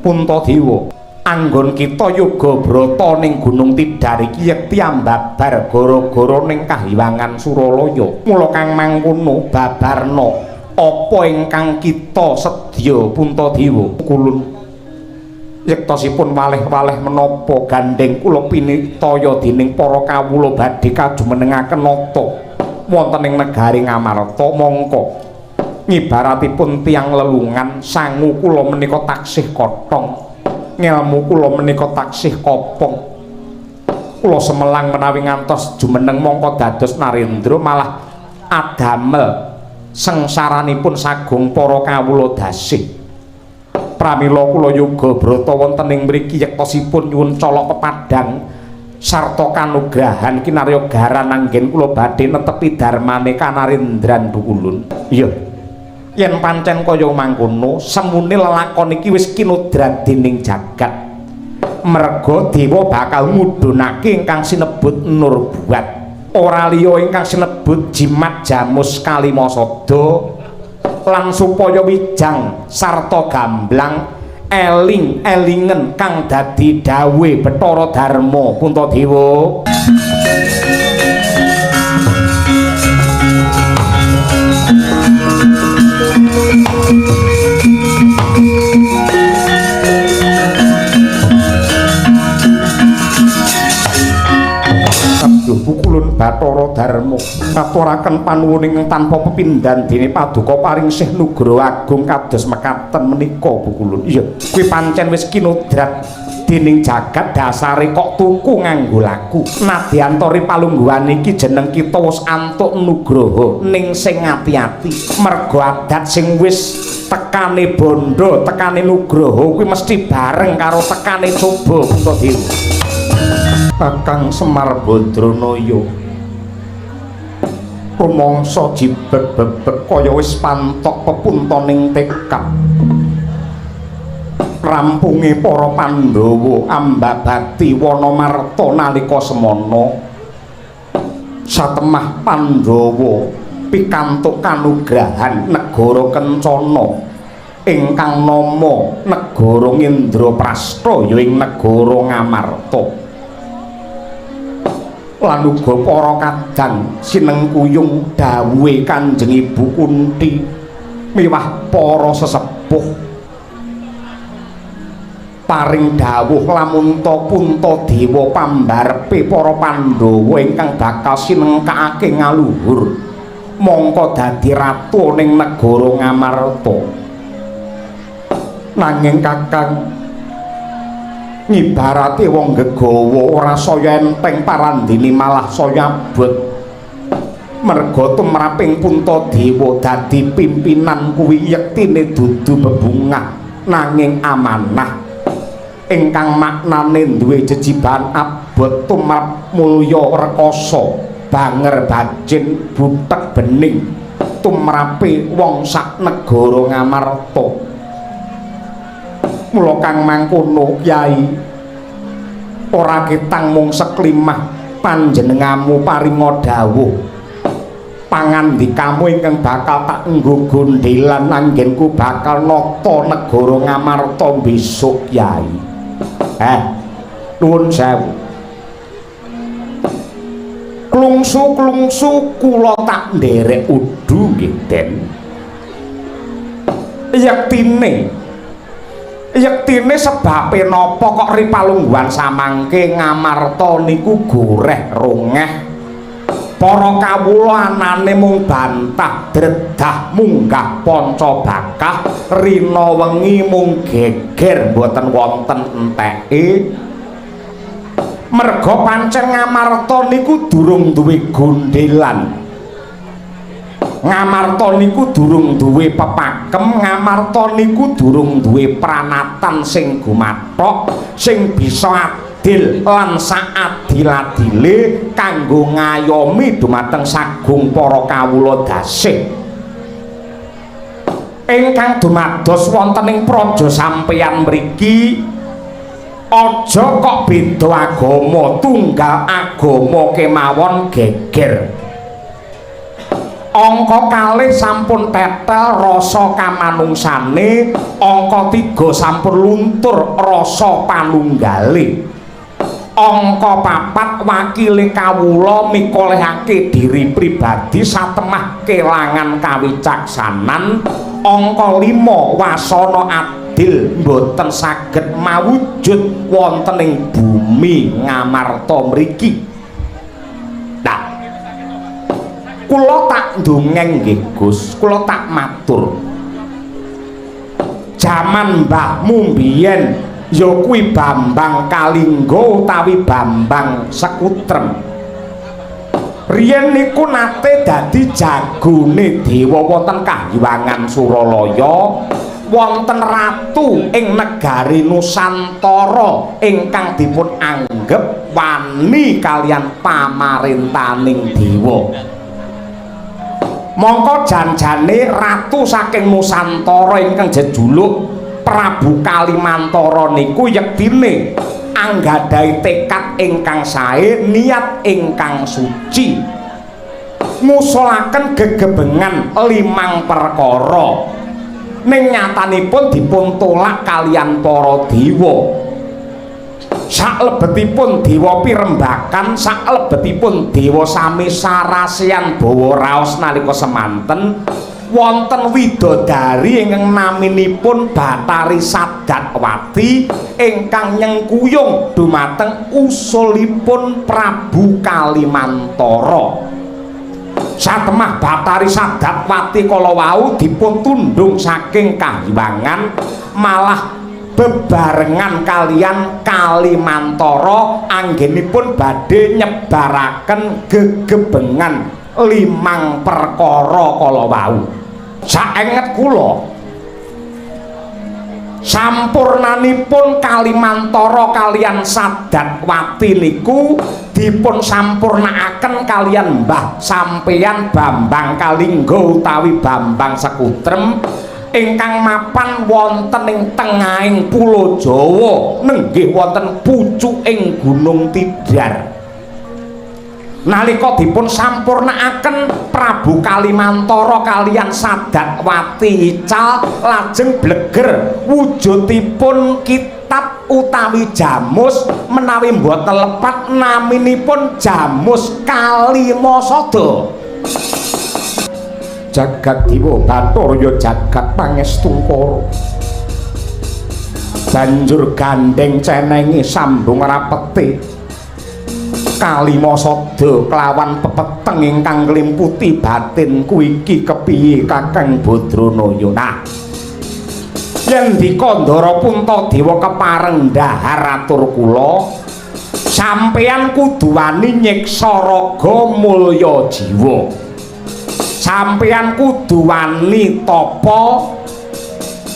Puntadewa, anggon kita yoga brata ning Gunung Tidar iki yekti ambabar gara-gara ning Kahyangan Suralaya. Mula kang mangkono babarna apa ingkang kita sedya Puntadewa? Kulun yektosipun waleh-waleh menapa gandheng kula pinitaya dening para kawula badhe kajumenengaken nata wonten ing negari Ngamarta. Mongko ngibaratipun tiyang lelungan, sangu kula menika taksih kothong, ngelmu kula menika taksih kopong. Kula semelang menawi ngantos jumeneng mongko dados narendra malah adamel sengsaranipun sagung para kawula dasih. Pramila kula yoga brata wonten ing mriki yektosipun nyuwun colok pepadang sarta kanugrahan kinarya garan anggen kula badhe netepi darmane kanarendran Bukulun. Iya, yen pancen kaya mangkono semune lelakon iki wis kinodrat dening jagat, merga dewa bakal ngudhunake ingkang sinebut nurbuat, ora liya ingkang sinebut jimat jamus kalimasada, lan supaya wijang sarta gamblang eling elingen kang dadi dawuhe Bathara Darma. Puntadewa. Aduh Pukulun Bathara Darma ngaturaken panuwun ingkang tanpa pepindhan dene paduka paring Sih Nugroho Agung kados mekaten menika Pukulun. Iya, kuwi pancen wis kinodrat dening jagat, dasare kok tuku nganggo laku. Nadyantori palungguhan iki jeneng kita wis antuk nugroho ning sing ati-ati, merga adat sing wis tekane bondo, tekane nugroho kuwi mesti bareng karo tekane coba. Puntadewa. Kakang Semar Badranaya rumangsa jibeg bebek kaya wis pantok pepuntoning tekad. Rampunge para Pandhawa ambabati Wanamarta nalika semana, satemah Pandhawa pikantuk kanugrahan negara kencana ingkang nama negara Indraprastha ya ing negara Ngamarta. Lan uga para kadang sinengkuyung dawuhe Kanjeng Ibu Kunti miwah para sesepuh paring dawuh lamun ta Puntadewa pambarepe para Pandhawa ingkang bakal sinengkakake ngaluhur mongko dadi ratu ning negara Ngamarta. Nanging Kakang, ngibarate wong gegawa ora saya enteng parandene malah saya abot, merga tumraping Puntadewa dadi pimpinan kuwi yektine dudu bebungah nanging amanah ingkang maknane duwe jejibahan abot tumrap mulya rekasa banger bajin butek bening tumrape wong sak negara Ngamarta. Mula kang mangkono Kyai, ora ketang mung seklimah panjenengamu paringa dawuh pangandikamu ingkang bakal tak nggo gondhelan anggenku bakal nata negara Ngamarta besok Kyai. Nuwun sewu. Klungsu-klungsu kula tak nderek udu nggih Den. Yektine sebabe napa kok ripalungguhan samangke Ngamarta niku goreh rongeh, para kawula anane mung bantah dredah munggah panca bakah, rina wengi mung geger mboten wonten enteke. Merga pancen Ngamarta niku durung duwe gondhelan, Ngamarta niku durung duwe pepakem, Ngamarta niku durung duwe pranatan sing gumathok sing bisa adil lan saadil-adile kanggo ngayomi dumateng sagung para kawula dasih. Ingkang dumados wonten ing praja sampeyan mriki aja kok beda agama, tunggal agama kemawon geger. Angka kalih sampun tetel rasa kamanungsane, angka 3 sampun luntur rasa panunggale. Angka 4 wakile kawula mikolehake diri pribadi satemah kelangan kawicaksanan. Angka 5 wasana adil mboten saged mawujud wonten ing bumi Ngamarta mriki. Nah, kula tak ndongeng nggih Gus, kula tak matur. Jaman mbahmu mbiyen ya kuwi Bambang Kalingga utawi Bambang Sekutrem. Riyen niku nate dadi jagone dewa wonten Kahyangan Suralaya, wonten ratu ing negari Nusantara ingkang dipun anggep wani kalian pamarintaning dewa. Mongko janjane ratu saking Nusantara ingkang jejuluk Prabu Kalimantara niku yektine anggadhahi tekad ingkang sae, niat ingkang suci, ngusulaken gegebengan 5 perkara. Ning nyatanipun dipun tolak kalian para dewa. Saklebetipun dewa pirembakan, saklebetipun dewa sami sarasean bawa raos nalika semanten wonten widodari ingkang naminipun Bathari Sadatwati ingkang nyengkuyung dumateng usulipun Prabu Kalimantara. Satemah Bathari Sadatwati kala wau dipun tundhung saking kahyangan malah bebarengan kalian Kalimantara anggenipun badhe nyebaraken gegebengan 5 perkara kala wau. Saenget kula sampurnanipun Kalimantara kalian Sadatwati niku dipun sampurnakaken kalian mbah sampeyan Bambang Kalingga utawi Bambang Sekutrem ingkang mapan wonten ing tengahing Pulo Jawa nenggih wonten pucuking Gunung Tidar. Nalika dipun sampurnakaken Prabu Kalimantara kalian Sadatwati ical lajeng bleger wujudipun kitab utawi jamus menawi mboten lepat naminipun Jamus Kalimasada. Jagat Dewa Bathara ya jagat pangestungkara. Banjur gandeng cenengi sambung rapete Kalimasada kelawan pepeteng ingkang nglimputi batinku iki kepiye Kakang Badranaya. Nah, yen dika Ndara Puntadewa kepareng dhahar atur kula, sampeyan kudu wani nyiksa raga mulya jiwa. Sampeyan kudu wani tapa,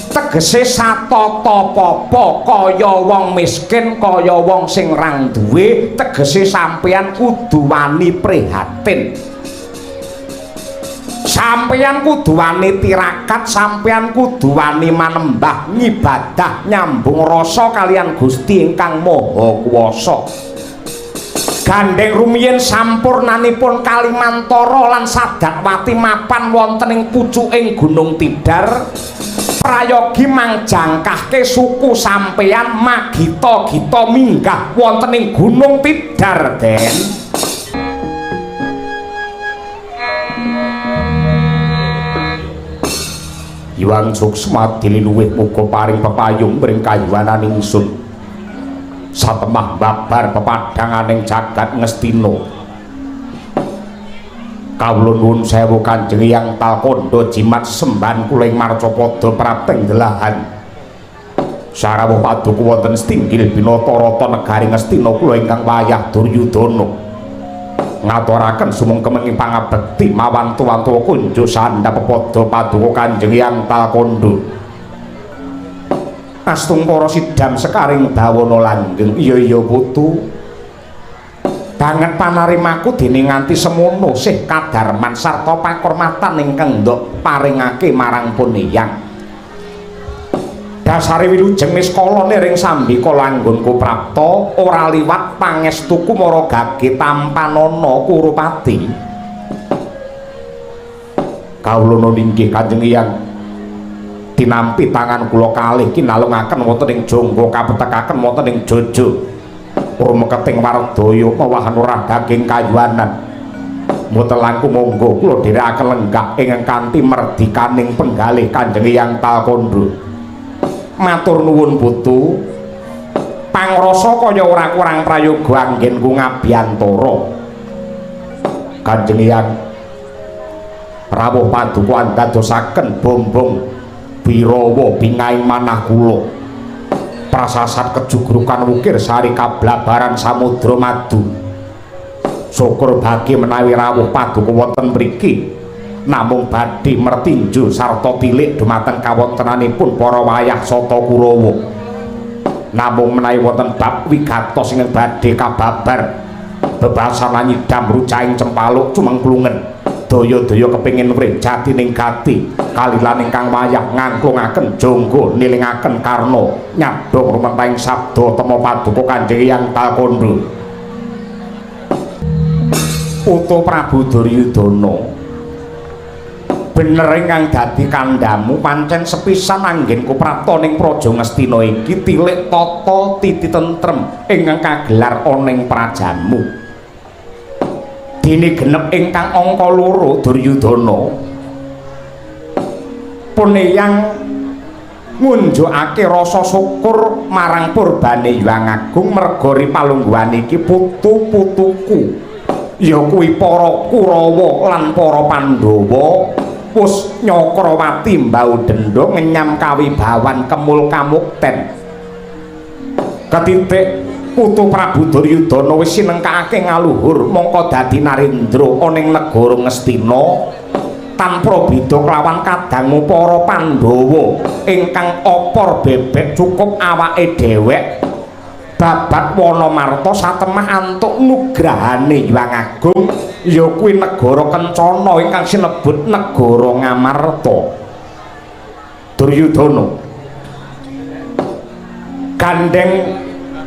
tegese satata papa kaya wong miskin, kaya wong sing rang duwe, tegese sampeyan kudu wani prihatin. Sampeyan kudu wani tirakat, sampeyan kudu wani manembah ngibadah nyambung rasa kalian Gusti ingkang Maha Kuwasa. Gandeng rumiyin sampurnanipun Kalimantara lan Sadatwati mapan wonten ing pucuking Gunung Tidar, prayogi mangjangkahke suku sampeyan magita-gita minggah wonten ing Gunung Tidar, Den. Iwang suksma dililuwih muga paring pepayung mring kayuwanan ingsun. Satemah babar pepadhanganing jagat Ngastina. Kawula nuwun sewu Kanjeng Hyang Talkandha jimat sembahan kula ing marcapada prapting delahan. Sarawuh paduka wonten setinggil binata rata negari Ngastina kula ingkang wayah Duryudana. Ngaturaken sumengkeming pangabekti mawantu-wantu kunjuk sandhap pepada paduka Kanjeng Hyang Talkandha. Astungkara sidam sekaring bawana langgeng. Iya iya putu. Banget panarimaku dene nganti semono sih kadarman sarta pakurmatan ingkang ndok paringake marang pun eyang. Dasare wilujeng niskala niring sambika langgonku prapta ora liwat pangestuku mara gage tampanana Kurupati. Kawula inggih Kanjeng Hyang, tinampi tangan kula kalih kinalungaken wonten ing jangga, kapetekaken wonten ing jojo rumeketing wardaya mawahan ora daging kayuanan. Mboten langkung monggo kula dherekaken lenggah ingkang kanthi merdikaning penggalih Kanjeng Hyang Talkandha. Matur nuwun putu. Pangrasa kaya ora kurang prayoga anggenku ngabiyantara. Kanjeng Hyang, rawuh paduka andadosaken bombong birawa bingahing manah kula. Prasasat kejugrukan wukir sari kablabaran samudra madu. Syukur bagi menawi rawuh paduka wonten mriki namung badhe mertinju sarta tilik dumateng kawontenanipun para wayah Sata Kurawa. Namung menawi wonten bab wigatos ingkang badhe kababar bebasan nyidam rucahing cempaluk cumengklungen, daya-daya kepingin wrih jatining gati kalilan ingkang wayah ngangklungaken jangga nilingaken karna nyadong rumentahing sabda tema paduka Kanjeng Hyang Talkandha. Putu Prabu Duryudana, bener ingkang dadi kandhamu pancen sepisan anggenku prapta ning Praja Ngastina iki tilik tata titi tentrem ingkang kagelar ana ing prajamu. Dene genep ingkang angka 2 Duryudana, pun eyang ngunjukake rasa syukur marang purbane Hyang Agung merga ripalungguhan iki putu-putuku ya kuwi para Kurawa lan para Pandhawa wis nyakrawati mbau dendha ngenyam kawibawan kemul kamukten. Ketitik putu Prabu Duryudana wis sinengkake ngaluhur mongko dadi narendra ana ing negara Ngastina tanpa beda kelawan kadangu para Pandhawa ingkang opor bebek cukup awake dhewek babat Wanamarta satemah antuk nugrahane Hyang Agung ya kuwi negara kencana ingkang sinebut negara Ngamarta. Duryudana, gandeng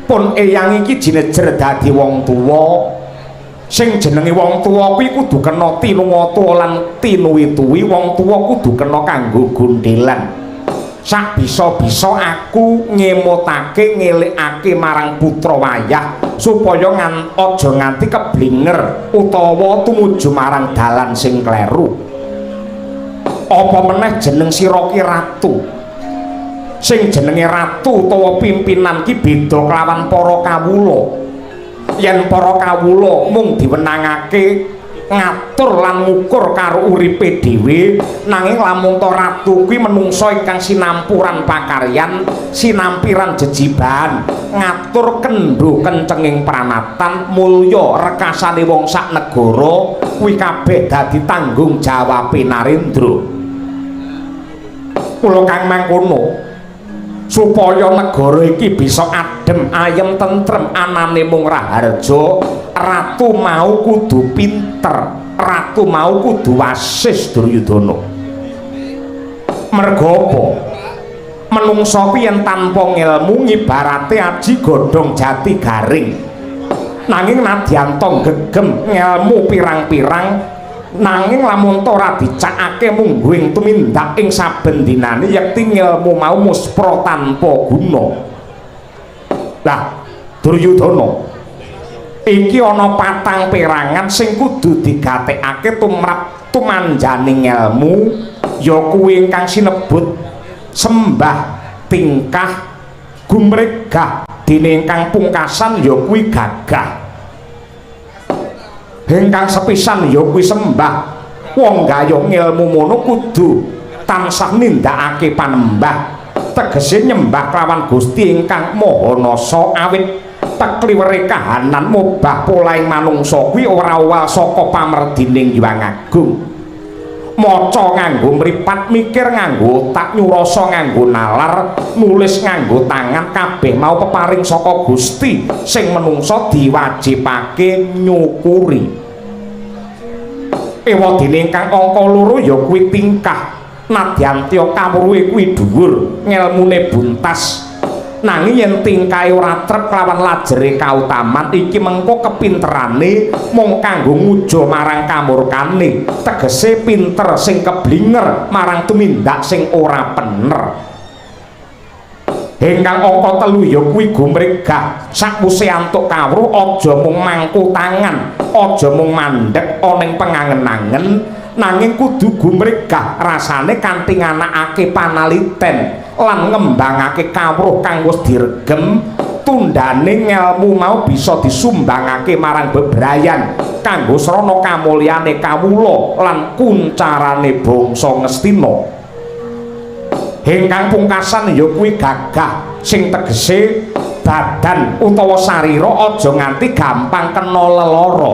pun eyang iki jinejer dadi wong tuwa. Sing jenenge wong tuwa kuwi kudu kena tinuwata lan tinuwi-tuwi. Wong tuwa kudu kena kanggo gondhelan. Sak bisa-bisa aku ngemutake ngelikake marang putra wayah supaya aja nganti keblinger utawa tumuju marang dalan sing kleru. Apa meneh jeneng sira ki ratu? Sing jenenge ratu utawa pimpinan ki beda kelawan para kawula. Yen para kawula mung diwenangake ngatur lan ngukur karo uripe dhewe, nanging lamun ta ratu kuwi menungsa ingkang sinampuran pakaryan, sinampiran jejibahan, ngatur kendho kencenging pranatan, mulya rekasane wong sak negara kuwi kabeh dadi tanggung jawabe Narendra. Kula kang mangkono supaya negara iki bisa adem ayem tentrem anane mung raharja, ratu mau kudu pinter, ratu mau kudu wasis Duryudana. Merga apa? Menungsa kuwi yen tanpa ngelmu ngibarate aji godhong jati garing. Nanging nadyan ta gegem ngelmu pirang-pirang, nanging lamun ta ora dicakake mungguing tumindak ing saben dinane, yekti ngelmu mau muspra tanpa guna. Lah Duryudana, iki ana patang perangan sing kudu digatekake tumrap tumanjane ngelmu, ya kuwi ingkang sinebut sembah, tingkah, gumregah, dene ingkang pungkasan ya kuwi gagah. Ingkang sepisan ya kuwi sembah. Wong gayuh ngelmu mono kudu tansah nindakake panembah, tegese nyembah kelawan Gusti ingkang Maha Nasa awit tekliwere kahanan mobah polahing manungsa kuwi ora owal saka pamerdining Hyang Agung. Maca nganggo mripat, mikir nganggo otak, nyurasa nganggo nalar, nulis nganggo tangan, kabeh mau peparing saka Gusti sing menungsa diwajibake nyukuri. Ewadene ingkang angka 2 ya kuwi tingkah. Nadyan tya kawruhe kuwi dhuwur, ngelmune buntas, Nanging yen tingkahe ora trep kelawan lajere kautaman iki mengko kepinterane mung kanggo ngujo marang kamurkane, tegese pinter sing keblinger marang tumindak sing ora pener. Ingkang angka 3 ya kuwi gumregah. Sakwuse antuk kawruh aja mung mangku tangan, aja mung mandhek ana ing pengangen-angen, nanging kudu gumregah rasane kanthi nganakake panaliten lan ngembangake kawruh kang wis diregem. Tundhane ngelmu mau bisa disumbangake marang bebrayan kanggo srana kamulyane kawula lan kuncarane bangsa Ngastina. Ingkang pungkasan ya kuwi gagah sing tegese badan utawa sarira aja nganti gampang kena lelara.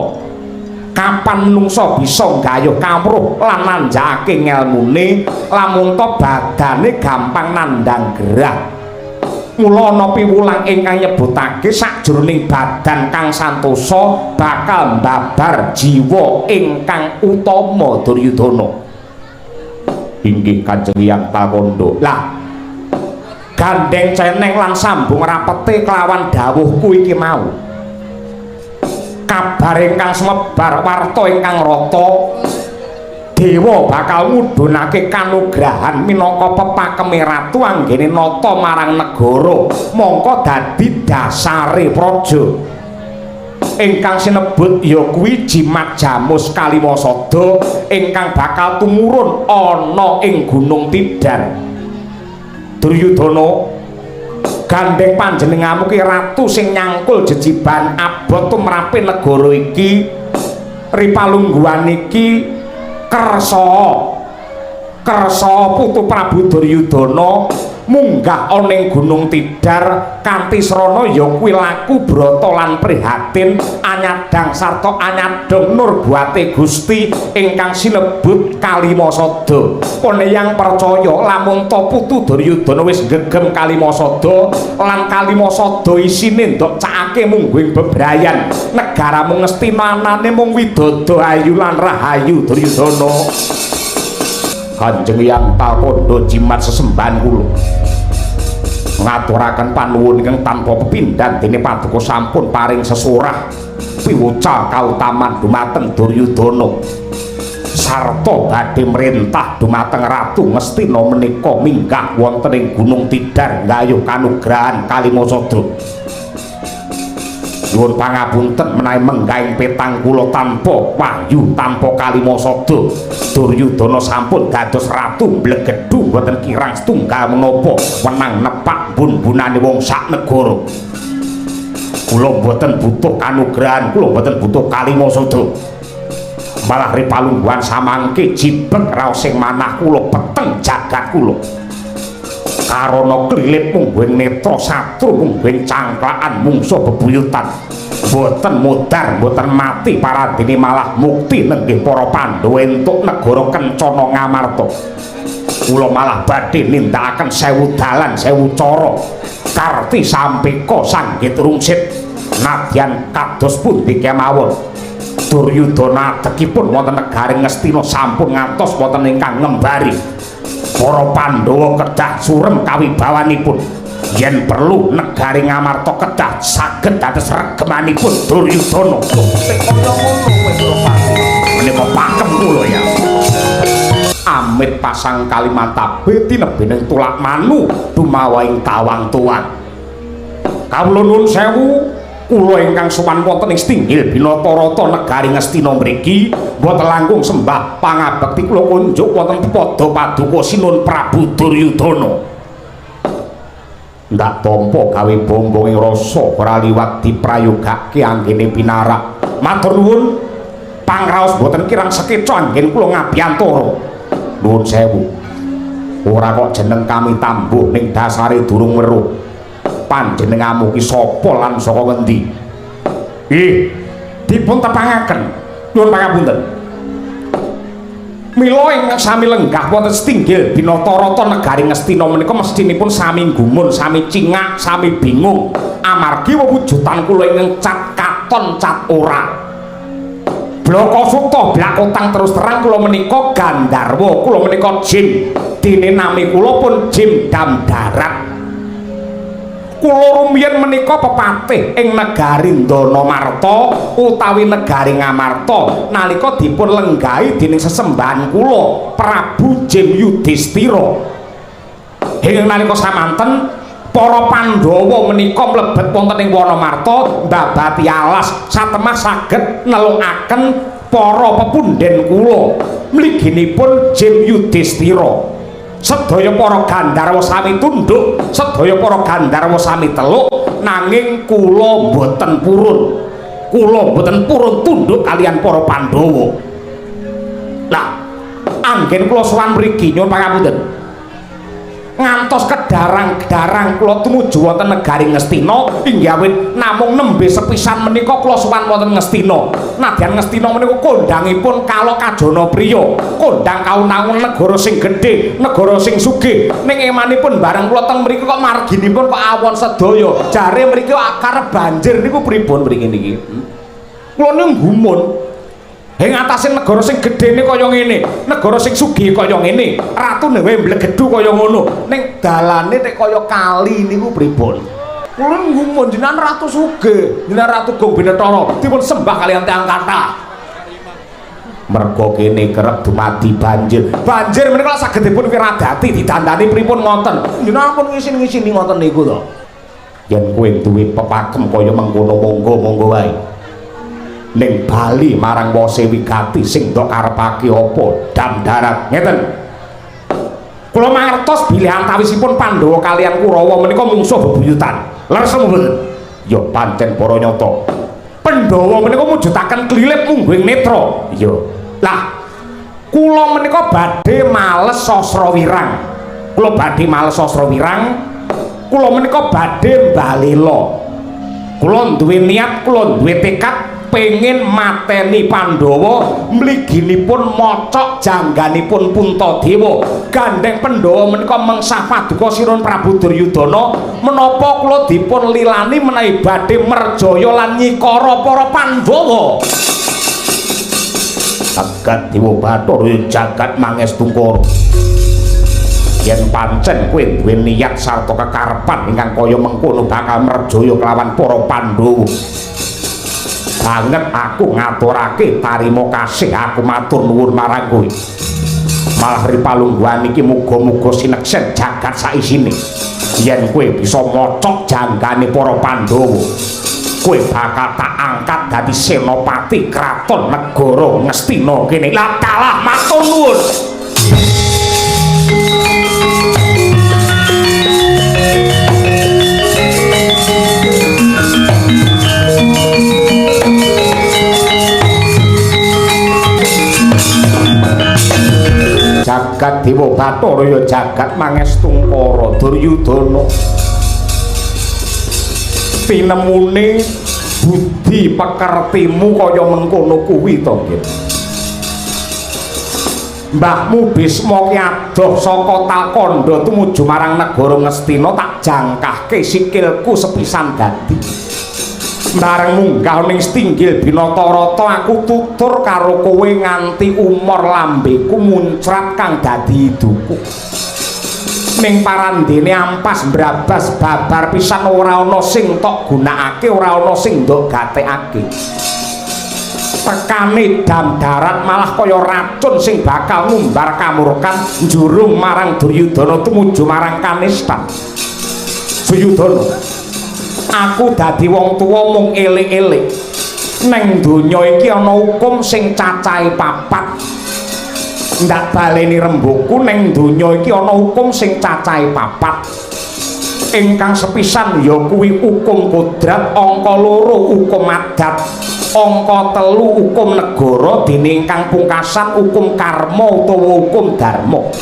Kapan menungsa bisa nggayuh kawruh lan nanjakake ngelmune lamun to badane gampang nandhang gerah. Mula ana piwulang ingkang nyebutake sakjroning badan kang santosa bakal mbabar jiwa ingkang utama. Duryudana. Inggih Kanjeng Hyang Takondo. Lah gandeng ceneng lan sambung rapete kelawan dawuhku iki mau. Kabar ingkang sumebar, warta ingkang rata, dewa bakal ngudhunake kanugrahan minangka pepakeme ratu anggene nata marang negara, mongko dadi dasare praja. Ingkang sinebut ya kuwi Jimat Jamus Kalimasada ingkang bakal tumurun ana ing Gunung Tidar. Duryudana, gandeng panjenenganmu ki ratu sing nyangkul jejiban abot tumrape negara iki. Ripalungguhan iki kersa kersa putu Prabu Duryudana munggah ana ing Gunung Tidar kanthi srana ya kuwi laku brata lan prihatin anyadang sarta anyadong nurbuate Gusti ingkang sinebut Kalimasada. Pun yang percaya lamun ta putu Duryudana wis gegem Kalimasada lan Kalimasada isine ndok cakake mungguing bebrayan negaramu Ngastina anane mung widodo ayu lan rahayu. Duryudana. Kanjeng Hyang Talkondo, jimat sesembahan kula ngaturaken panuwun ingkang tanpa pepindhan dene paduka sampun paring sesurah piwucal kautaman dumateng Duryudana sarta badhe mrentah dumateng Ratu Ngastina menika minggah wonten ing Gunung Tidar nggayuh kanugrahan Kalimasada. Nyuwun pangapunten menawi menggah ing petang kula tanpa wahyu tanpa Kalimasada. Duryudana sampun dados ratu mblegedhu mboten kirang setunggal menapa wenang nepak bun-bunane wong sak negara. Kula mboten butuh kanugrahan, kula mboten butuh Kalimasada. Malah ripalungguhan samangke jibeg raos sing manah kula peteng jagat kula. Karana klilip mungguing netra satru mungguing cangklakan mungsuh bebuyutan. Mboten mudhar, mboten mati paradene malah mukti nenggih para Pandhawa entuk negara kencana Ngamarta. Kula malah badhe nindakaken 1000 dalan, 1000 cara. Karti sampeka sanggit rungsit nadyan kados pundi kemawon. Duryudana adegipun wonten negari Ngastina sampun ngantos wonten ingkang ngembari. Para Pandhawa kedah surem kawibawanipun. Yen perlu negari Ngamarta kedah saged dados regemanipun Duryudana. Kaya ngono kowe Drupadi. Menika pakem kula ya. Amit pasang kalimantabe tinebining tulak manu dumawa ing tawang tuwan. Kawula nuwun sewu, kula ingkang sowan wonten ing Stinggil Binatarata negari Ngastina mriki mboten langkung sembah pangabekti kula kunjuk wonten pada paduka Sinun Prabu Duryudana. Ndak tampa gawe bombong ing rasa ora liwat diprayogake anggene pinarak. Matur nuwun, pangraos mboten kirang sekeca anggen kula ngabiyantara. Nuwun sewu. Ora kok jeneng kami tambuh ning dasare durung weruh. Panjenenganmu ki sapa lan saka ngendi? Ih, dipun tepangaken. Nyuwun pangapunten. Mila ing sami lenggah wonten Stinggil Binatarata negari Ngastina menika mestinipun sami gumun, sami cingak, sami bingung amargi wewujudan kula ingkang cat katon cat ora. Blaka suta blakotang terus terang kula menika Gandharwa, kula menika jin. Dene nami kula pun Jim Damdarat. Kula rumiyin menika pepatih ing negari Ndanamarta utawi negari Ngamarta nalika dipun lenggahi dening sesembahan kula Prabu Jim Yudhistira. Ing nalika samanten para Pandhawa menika mlebet wonten ing Wanamarta mbabati alas satemah saged nelungaken para pepundhen kula mliginipun Jim Yudhistira. Sedaya para gandharwa sami tunduk, sedaya para gandharwa sami teluk, nanging kula mboten purun. Kula mboten purun tunduk kalian para Pandhawa. Lah, anggen kula sowan mriki nyuwun pangapunten. Ngantos kedarang-kedarang kula tumuju wonten negari Ngastina inggih awit namung nembe sepisan menika kula sowan wonten Ngastina. Nadyan Ngastina menika kondangipun Kalok Kajana Priya, kondang kaunangun negara sing gedhe, negara sing sugih. Ning emanipun bareng kula teng mriku kok marginipun kok awon sedaya. Jare mriki karep banjir niku pripun mriki niki? Kula niku gumun. Ing atase negara sing gedhene kaya ngene, negara sing sugih kaya ngene, ratune wae mblegedhu kaya ngono. Ning dalane nek kaya kali niku pripun? Kula gumun jenengan ratu sugih, jenengan ratu Gong Binetara dipun sembah kalian tiyang kathah. Mergo kene kerep dumadi banjir. Banjir menika saged dipun wiradati didandani pripun ngoten. Jenengan pun ngisin-ngisini ngoten niku to. Yen kowe duwe pepakem kaya mengkono monggo-monggo wae. Ning bali marang wose wigati sing ndok karepake apa dam darat ngeten. Kula mangertos bilih antawisipun Pandhawa kalian Kurawa menika mungsuh bebuyutan. Leres mboten? Ya pancen para nyata. Pandhawa menika mujudaken klilip mungguing netra. Iya. Lah kula menika badhe males sastra wirang. Kula badhe males sastra wirang. Kula menika badhe mbalela. Kula duwe niat, kula duwe tekad pengen mateni Pandhawa mliginipun mocok jangganipun Puntadewa. Gandeng Pandhawa menika mengsah paduka Sirun Prabu Duryudana, menapa kula dipun lilani menawi badhe merjaya lan nyikara para Pandhawa. Jagat Dewa Bathara jagat mangestungkara. Yen pancen kowe duwe niat sarta kekarepan ingkang kaya mengkono bakal merjaya kelawan para Pandhawa. Banget aku ngaturake tarima kasih, aku matur nuwun marang kowe. Malah ripalungguhan iki muga-muga sineksen jagat saisine. Yen kowe bisa mocok janggane para Pandhawa, kowe bakal tak angkat dadi senopati kraton negara Ngastina kene. Lah kalah matur nuwun. Jagat Dewa Bathara ya jagat mangestungkara Duryudana. Tinemune budi pekertimu kaya mengkono kuwi to nggih. Mbahmu Bisma ki adoh saka Talkandha tumuju marang negara Ngastina tak jangkahke sikilku sepisan dadi. Bareng munggah ning stinggil Binatarata aku tutur karo kowe nganti umur lambeku muncrat kang dadi iduku. Ning parandene ampas mbrabas babar pisan ora ana sing tok gunakake, ora ana sing ndok gatekake. Tekane dam darat malah kaya racun sing bakal ngumbar kamurkan njurung marang Duryudana tumuju marang Kanista. Suyudana, aku dadi wong tuwa mung elik-elik. Neng donya iki ana hukum sing cacahe papat. Ndak baleni rembugku, neng donya iki ana hukum sing cacahe papat. Ingkang sepisan ya kuwi hukum kodrat, angka loro hukum adat, angka telu hukum negara, dene ingkang pungkasan hukum karma utawa hukum dharma.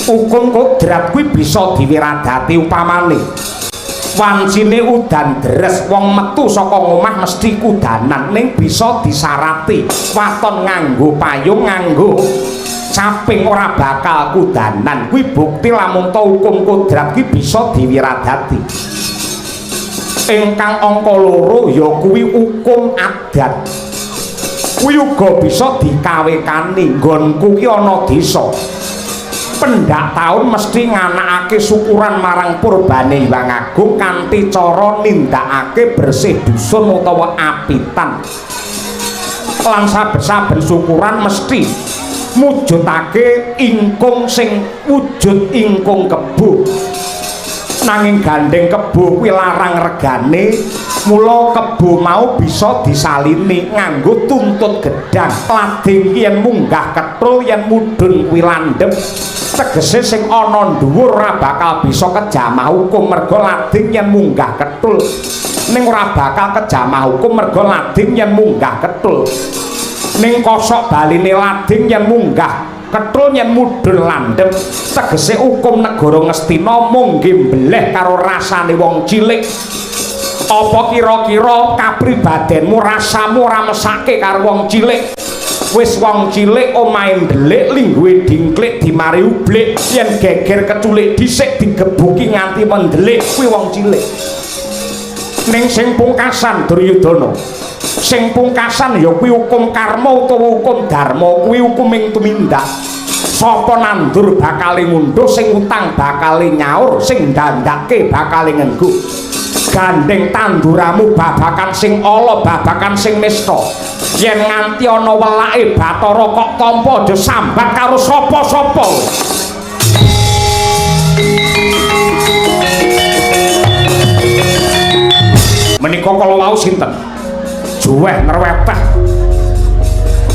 Hukum kodrat kuwi bisa diwiradati upamane wancine udan deres, wong metu saka ngomah mesti kudanan, ning bisa disarati waton nganggo payung, nganggo caping ora bakal kudanan. Kuwi bukti lamun ta hukum kodrat kuwi bisa diwiradati. Ingkang angka loro ya kuwi hukum adat. Kuwi uga bisa dikawekani. Nggonku ki ana desa. Pendak taun mesti nganakake syukuran marang purbane Hyang Agung kanthi cara nindakake bersih dusun utawa apitan. Lan saben-saben syukuran mesti mujudake ingkung sing wujud ingkung kebo. Nanging gandeng kebo kuwi larang regane, mula kebo mau bisa disalini nganggo tuntut gedang. Lading ki yen munggah ketul, yen mudhun kuwi landhep. Tegese sing ana dhuwur ora bakal bisa kejamah hukum merga lading yen munggah ketul. Ning ora bakal kejamah hukum merga lading yen munggah ketul. Ning kosok baline lading yen munggah ketul yen mudhun landhep. Tegese hukum negara Ngastina mung nggih karo rasane wong cilik. Apa kira-kira kapribadenmu rasamu ora mesake karo wong cilik? Wis wong cilik omahe ndelik, lingguhe dingklik dimari ublik, yen geger keculik dhisik digebuki nganti mendelik, kuwi wong cilik. Ning sing pungkasan Duryudana, sing pungkasan ya kuwi hukum karma utawa hukum dharma, kuwi hukuming tumindak. Sapa nandur bakale ngundhuh, sing utang bakale nyaur, sing dandake bakale ngenggo. Gandeng tanduramu babakan sing ala, babakan sing nista. Yen nganti ana welake Bathara kok tampa, aja sambat karo sapa-sapa. Menika kala wau sinten? Juweh nerweteh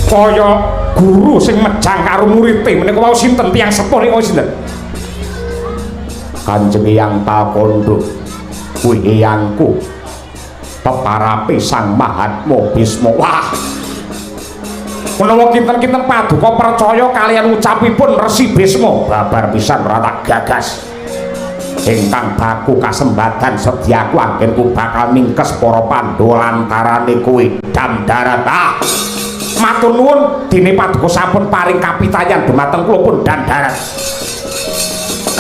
kaya guru sing mejang karo murite. Menika wau sinten? Tiyang sepuh nika sinten? Kanjeng Eyang Palkandha kuwi eyangku, peparape Sang Mahatma Bisma. Wah, menawa kinten-kinten paduka percaya kaliyan ucapipun Resi Bisma, babar pisan ora tak gagas. Ingkang baku kasembadan sedyaku anggenku bakal ningkes para Pandhawa lantarane kowe Damdarat. Ah, matur nuwun dene paduka sampun paring kapitayan dumateng kula pun Damdarat.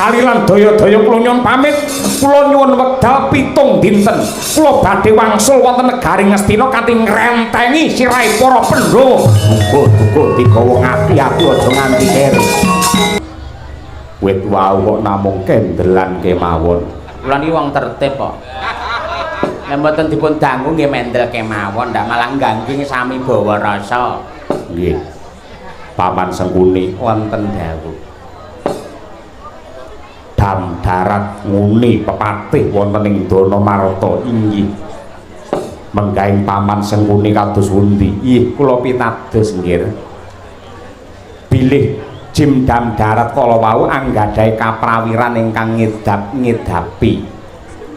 Kalilan daya-daya kula nyuwun pamit, kula nyuwun wekdal 7 dinten. Kula badhe wangsul wonten negari Ngastina kanthi ngrentengi sirahe para Pandhawa. Muga-muga digawa ngati-ati aja nganti keri. Wit wau kok namung kendelan kemawon. Kula niki wong tertib kok. Nek mboten dipun dangu nggih mendel kemawon, ndak malah ngganggu sami bawa rasa. Nggih. Paman Sengkuni wonten dawuh. Damdarat nguni pepatih wonten ing Danamarta. Inggih. Menggahing Paman Sengkuni kados pundi? Ih, kula pitados nggih. Bilih Jim Damdarat kala wau anggadhahi kaprawiran ingkang ngedap-ngedapi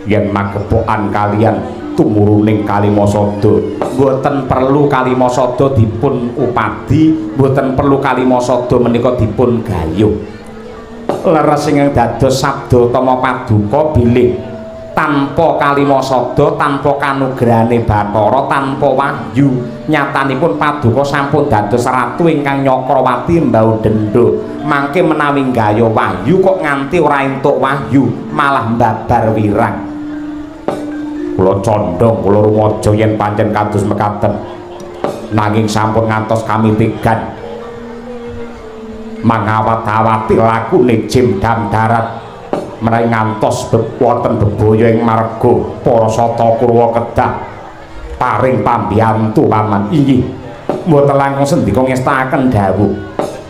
yen magepokan kaliyan tumuruning Kalimasada. Mboten perlu Kalimasada dipun upadi, mboten perlu Kalimasada menika dipun gayuh. Leres ingkang dados sabda tama paduka bilih tanpa Kalimasada, tanpa kanugrahane Bathara, tanpa wahyu, nyatanipun paduka sampun dados ratu ingkang Nyakrawati mbau denda. Mangke menawi nggayuh wahyu kok nganti ora entuk wahyu, malah mbabar wirang. Kula condong, kula rumaja yen pancen kados mekaten. Nanging sampun ngantos kamitigan mangawat-awati lakune Jim Damdarat menawi ngantos wonten bebaya ing marga para sata Kurawa kedah paring pambiyantu paman. Inggih, mboten langkung sendika ngestakaken dawuh.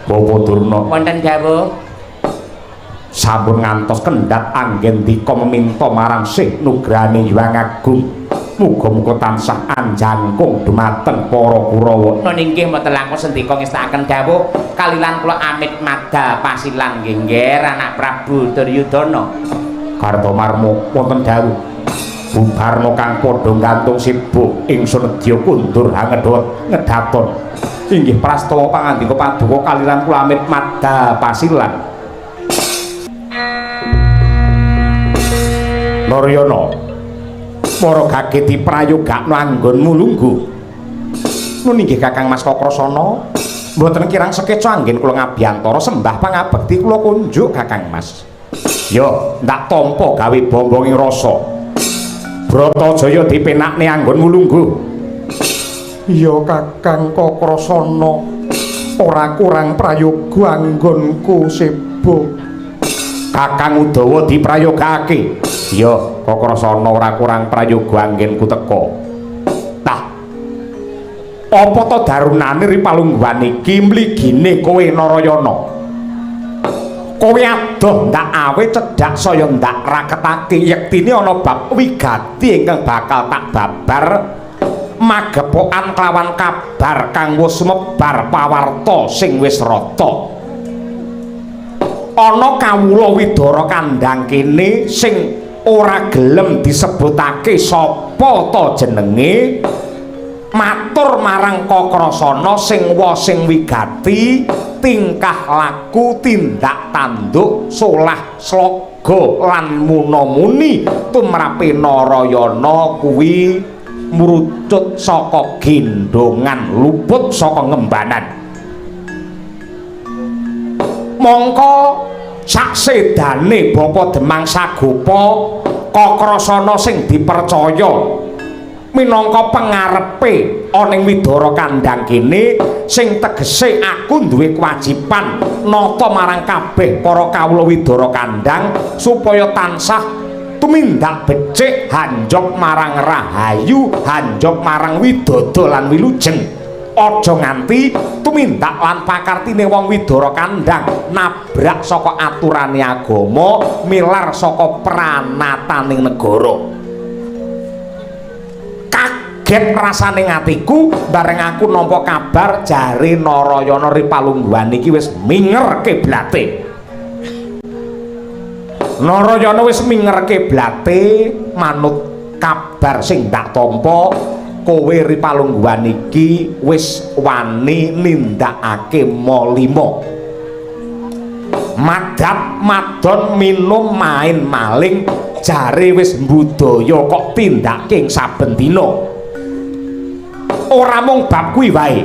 Bapak Durna wonten dawuh. Sampun ngantos kendhat anggendika meminta marang Sih Nugrahane Hyang Agung. Muga-muga tansah anjangkung dumateng para Kurawa. Nun inggih mboten langkung sendika ngestakaken dawuh kalilan kula amit madal pasilan nggih nggih anak Prabu Duryudana. Kartomarma wonten dawuh. Bubarna kang padha gantung sibuk ingsun nedya kundur hangedhot ngedaton. Inggih prastawa pangandika paduka kalilan kula amit madal pasilan. Naryana, para gageti prayogakno anggonmu lungguh. Nun inggih Kakang Mas Kakrasana, mboten kirang sekeca anggen kula ngabiyantara sembah pangabekti kula kunjuk Kakang Mas. Yo, ndak tampa gawe bombonging rasa. Bratajaya dipenakne anggonmu lungguh. Ya Kakang Kakrasana, ora kurang prayoga anggonku sibuk. tiba. Kakang Udawa diprayogake. Ya, Kakrasana ora kurang prayoga anggenku teka. Tah. Apa to darunane ri palungguhan iki mligine kowe Narayana? Kowe adoh ndak awe cedhak saya ndak raketake yektine ana bab wigati ingkang bakal tak babar magepokan kelawan kabar kang wis sumebar pawarta sing wis rata. Ana kawula Widara kandhang kene sing ora gelem disebutake sapa ta jenenge, matur marang Kakrasana sing wa sing wigati tingkah laku tindak tanduk solah sloga lan munamuni tumrape Narayana kuwi mrucut saka gendongan luput saka ngembanan. Mongko saksedane Bapa Demang Sagopa Kakrasana sing dipercaya minangka pengarepe ana ing Widara kandhang kene sing tegese aku duwe kewajiban nata marang kabeh para kawula Widara kandhang supaya tansah tumindak becik hanjok marang rahayu, hanjok marang widodo lan wilujeng. Aja nganti tumindak lan pakartine wong Widara kandhang nabrak saka aturane agama, milar saka pranataning negara. Kaget rasane atiku bareng aku nampa kabar jare Narayana ri palungguhan iki wis minger kiblate. Narayana wis minger kiblate manut kabar sing tak tampa, kowe ri palungguhan iki wis wani nindakake ma-lima. Madhap madon minum main maling jare wis mbudaya kok tindake ing saben dina. Ora mung bab kuwi wae,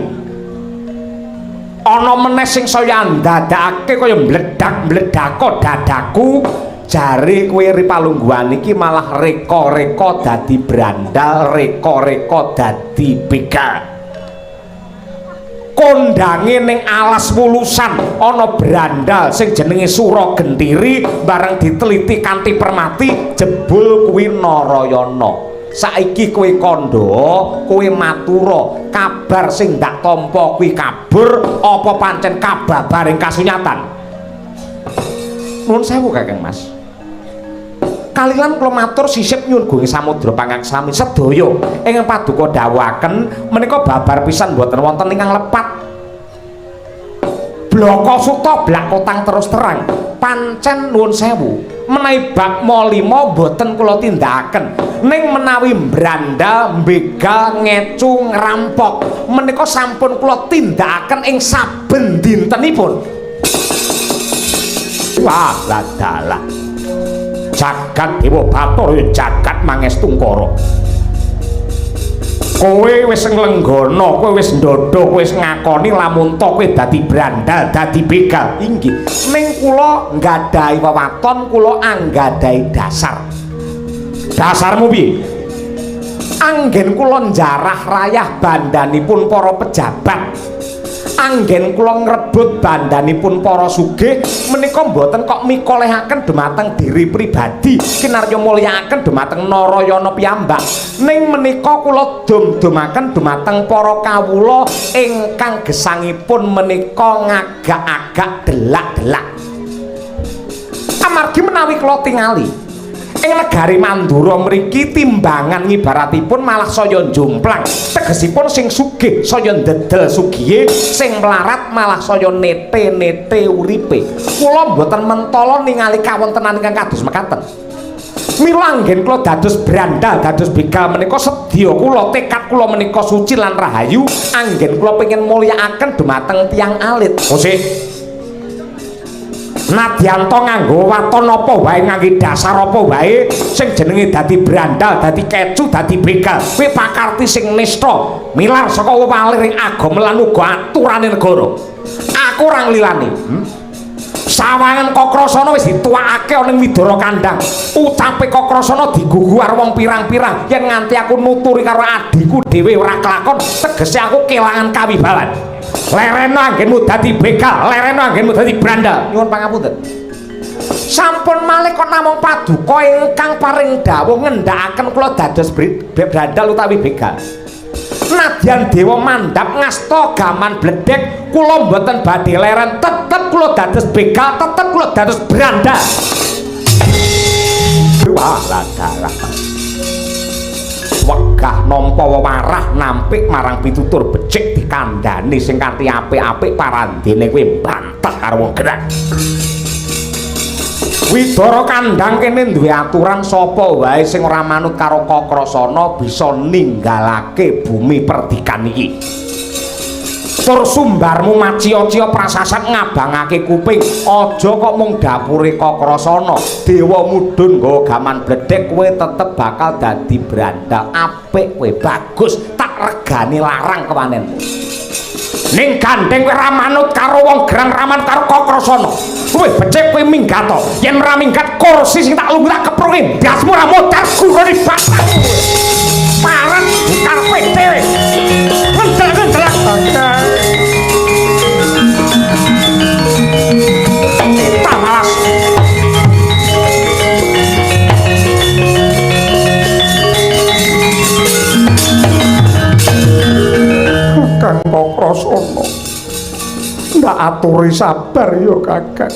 ana meneh sing saya ndadakake kaya mledhak-mledhako dadaku. Jare kowe ri palungguhan iki malah reka-reka dadi brandal, reka-reka dadi begal. Kondange ning alas wulusan ana brandal sing jenenge Sura Gentiri, bareng diteliti kanthi permati jebul kuwi Narayana. Saiki kowe kandha, kowe matura, kabar sing ndak tampa kuwi kabur apa pancen kababaring kasunyatan? Nuwun sewu Kakang Mas. Kalilan kula matur sisip nyuwun gunging samudra pangaksami sedaya ingkang paduka dawuhaken menika babar pisan mboten wonten ingkang lepat. Blaka suta blak kotang terus terang pancen nuwun sewu menawi bab ma-lima mboten kula tindakaken, ning menawi mbrandal, mbegal, ngecu, ngrampok menika sampun kula tindakaken ing saben dintenipun. Wah, ladalah. Jagat Dewa Bathara ya jagat Mangestungkara. Kowe wis nglenggana, kowe wis ndodho, kowe wis ngakoni lamun ta kowe dadi brandal, dadi begal. Inggih. Ning kula nggadahi wewaton, kula anggadhahi dasar. Dasarmu piye? Anggen kula njarah rayah bandanipun para pejabat. Anggen kula ngrebut bandanipun para sugih menika mboten kok mikolehaken dumateng diri pribadi, kinarya mulyakaken dumateng Narayana piyambak. Ning menika kula dum-dumaken dumateng para kawula ingkang gesangipun menika ngagak-agak delak-delak. Amargi menawi kula tingali ing negari Mandura mriki timbangan ngibaratipun malah saya jomplang, tegesipun sing sugih saya ndedel sugihe, sing melarat malah saya nete-nete uripe. Kula mboten mentala ningali kawontenan ingkang kados mekaten. Mila anggen kula dados brandal, dados begal menika sedya kula, tekad kula menika suci lan rahayu, anggen kula pengin mulyakaken dumateng tiyang alit. Kosik nadyanto nganggo waton apa wae, ngangge dasar apa wae, sing jenenge dadi brandal, dadi kecu, dadi begal, kuwi pakarti sing nista milar saka wewaliring agama lan uga aturane negara. Aku ora nglilani. Sawangan Kakrasana wis dituwakake ana ning Widara Kandang. Ucape Kakrasana digugu karo wong pirang-pirang. Yen nganti aku nuturi karo adhiku dhewe ora kelakon, tegese aku kelangan kawibawan. Lereno anggenmu dadi begal, lereno anggenmu dadi brandal. Nyuwun pangapunten. Sampun malih kok namung paduka ingkang paring dawuh ngendhakaken kula dados brandal utawi begal. Nadyan dewa mandhap ngasta gaman bledhek, kula mboten badhe leren, tetep kula dados begal, tetep kula dados brandal. Wah, dalah. Wegah nampa wewarah nampik marang pitutur becik dikandhani sing kanthi apik-apik parandene kuwi bantah karo wong gerang. Widara Kandang kene duwe aturan sapa wae sing ora manut karo Kakrasana bisa ninggalake bumi perdikan iki. Tur sumbarmu maciya-ciya prasasat ngabangake kuping, aja kok mung dapure Kakrasana. Dewa mudhun nggawa gaman bledhek kowe tetep bakal dadi brandal. Apik kowe, bagus, tak regani larang kewanenmu. Ning gandeng kowe ora manut karo wong gerang, ra manut karo Kakrasana. Kowe becik kowe minggat to. Yen ora minggat kursi sing tak lungguh tak kepruki ndasmu ora modar gurune batang. Pareng karepe dhewe. Ngendel-ngendel. Tak malas. Kakang Kakrasana, ndak aturi sabar ya Kakang.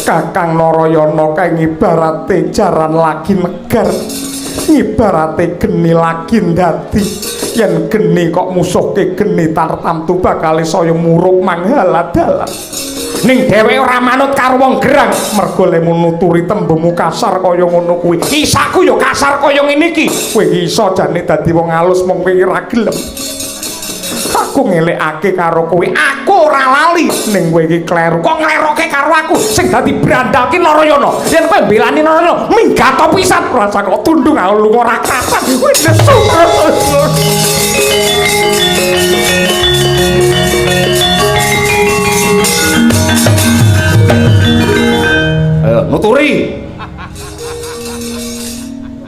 Kakang Narayana kae ngibarate jaran lagi negar, ngibarate geni lagi ndadi. Yen geni kok musuhke geni tartamtu bakal saya muruk manghala dalan. Ning dheweke ora manut karo wong gerang, mergo lemu nuturi tembungmu kasar kaya ngono kuwi. Isaku ya kasar kaya ngene iki. Kowe iso jane dadi wong alus mung kowe ora gelem. Aku ngelekake karo kowe, aku ora lali ning kowe iki kleru. Kok ngleroke karo aku sing dadi brandal ki Narayana. Yen kowe mbelani Narayana, minggat pisan. Rasa kok tundung aku lunga ora krasan. Kowe nesu. Ayo nuturi.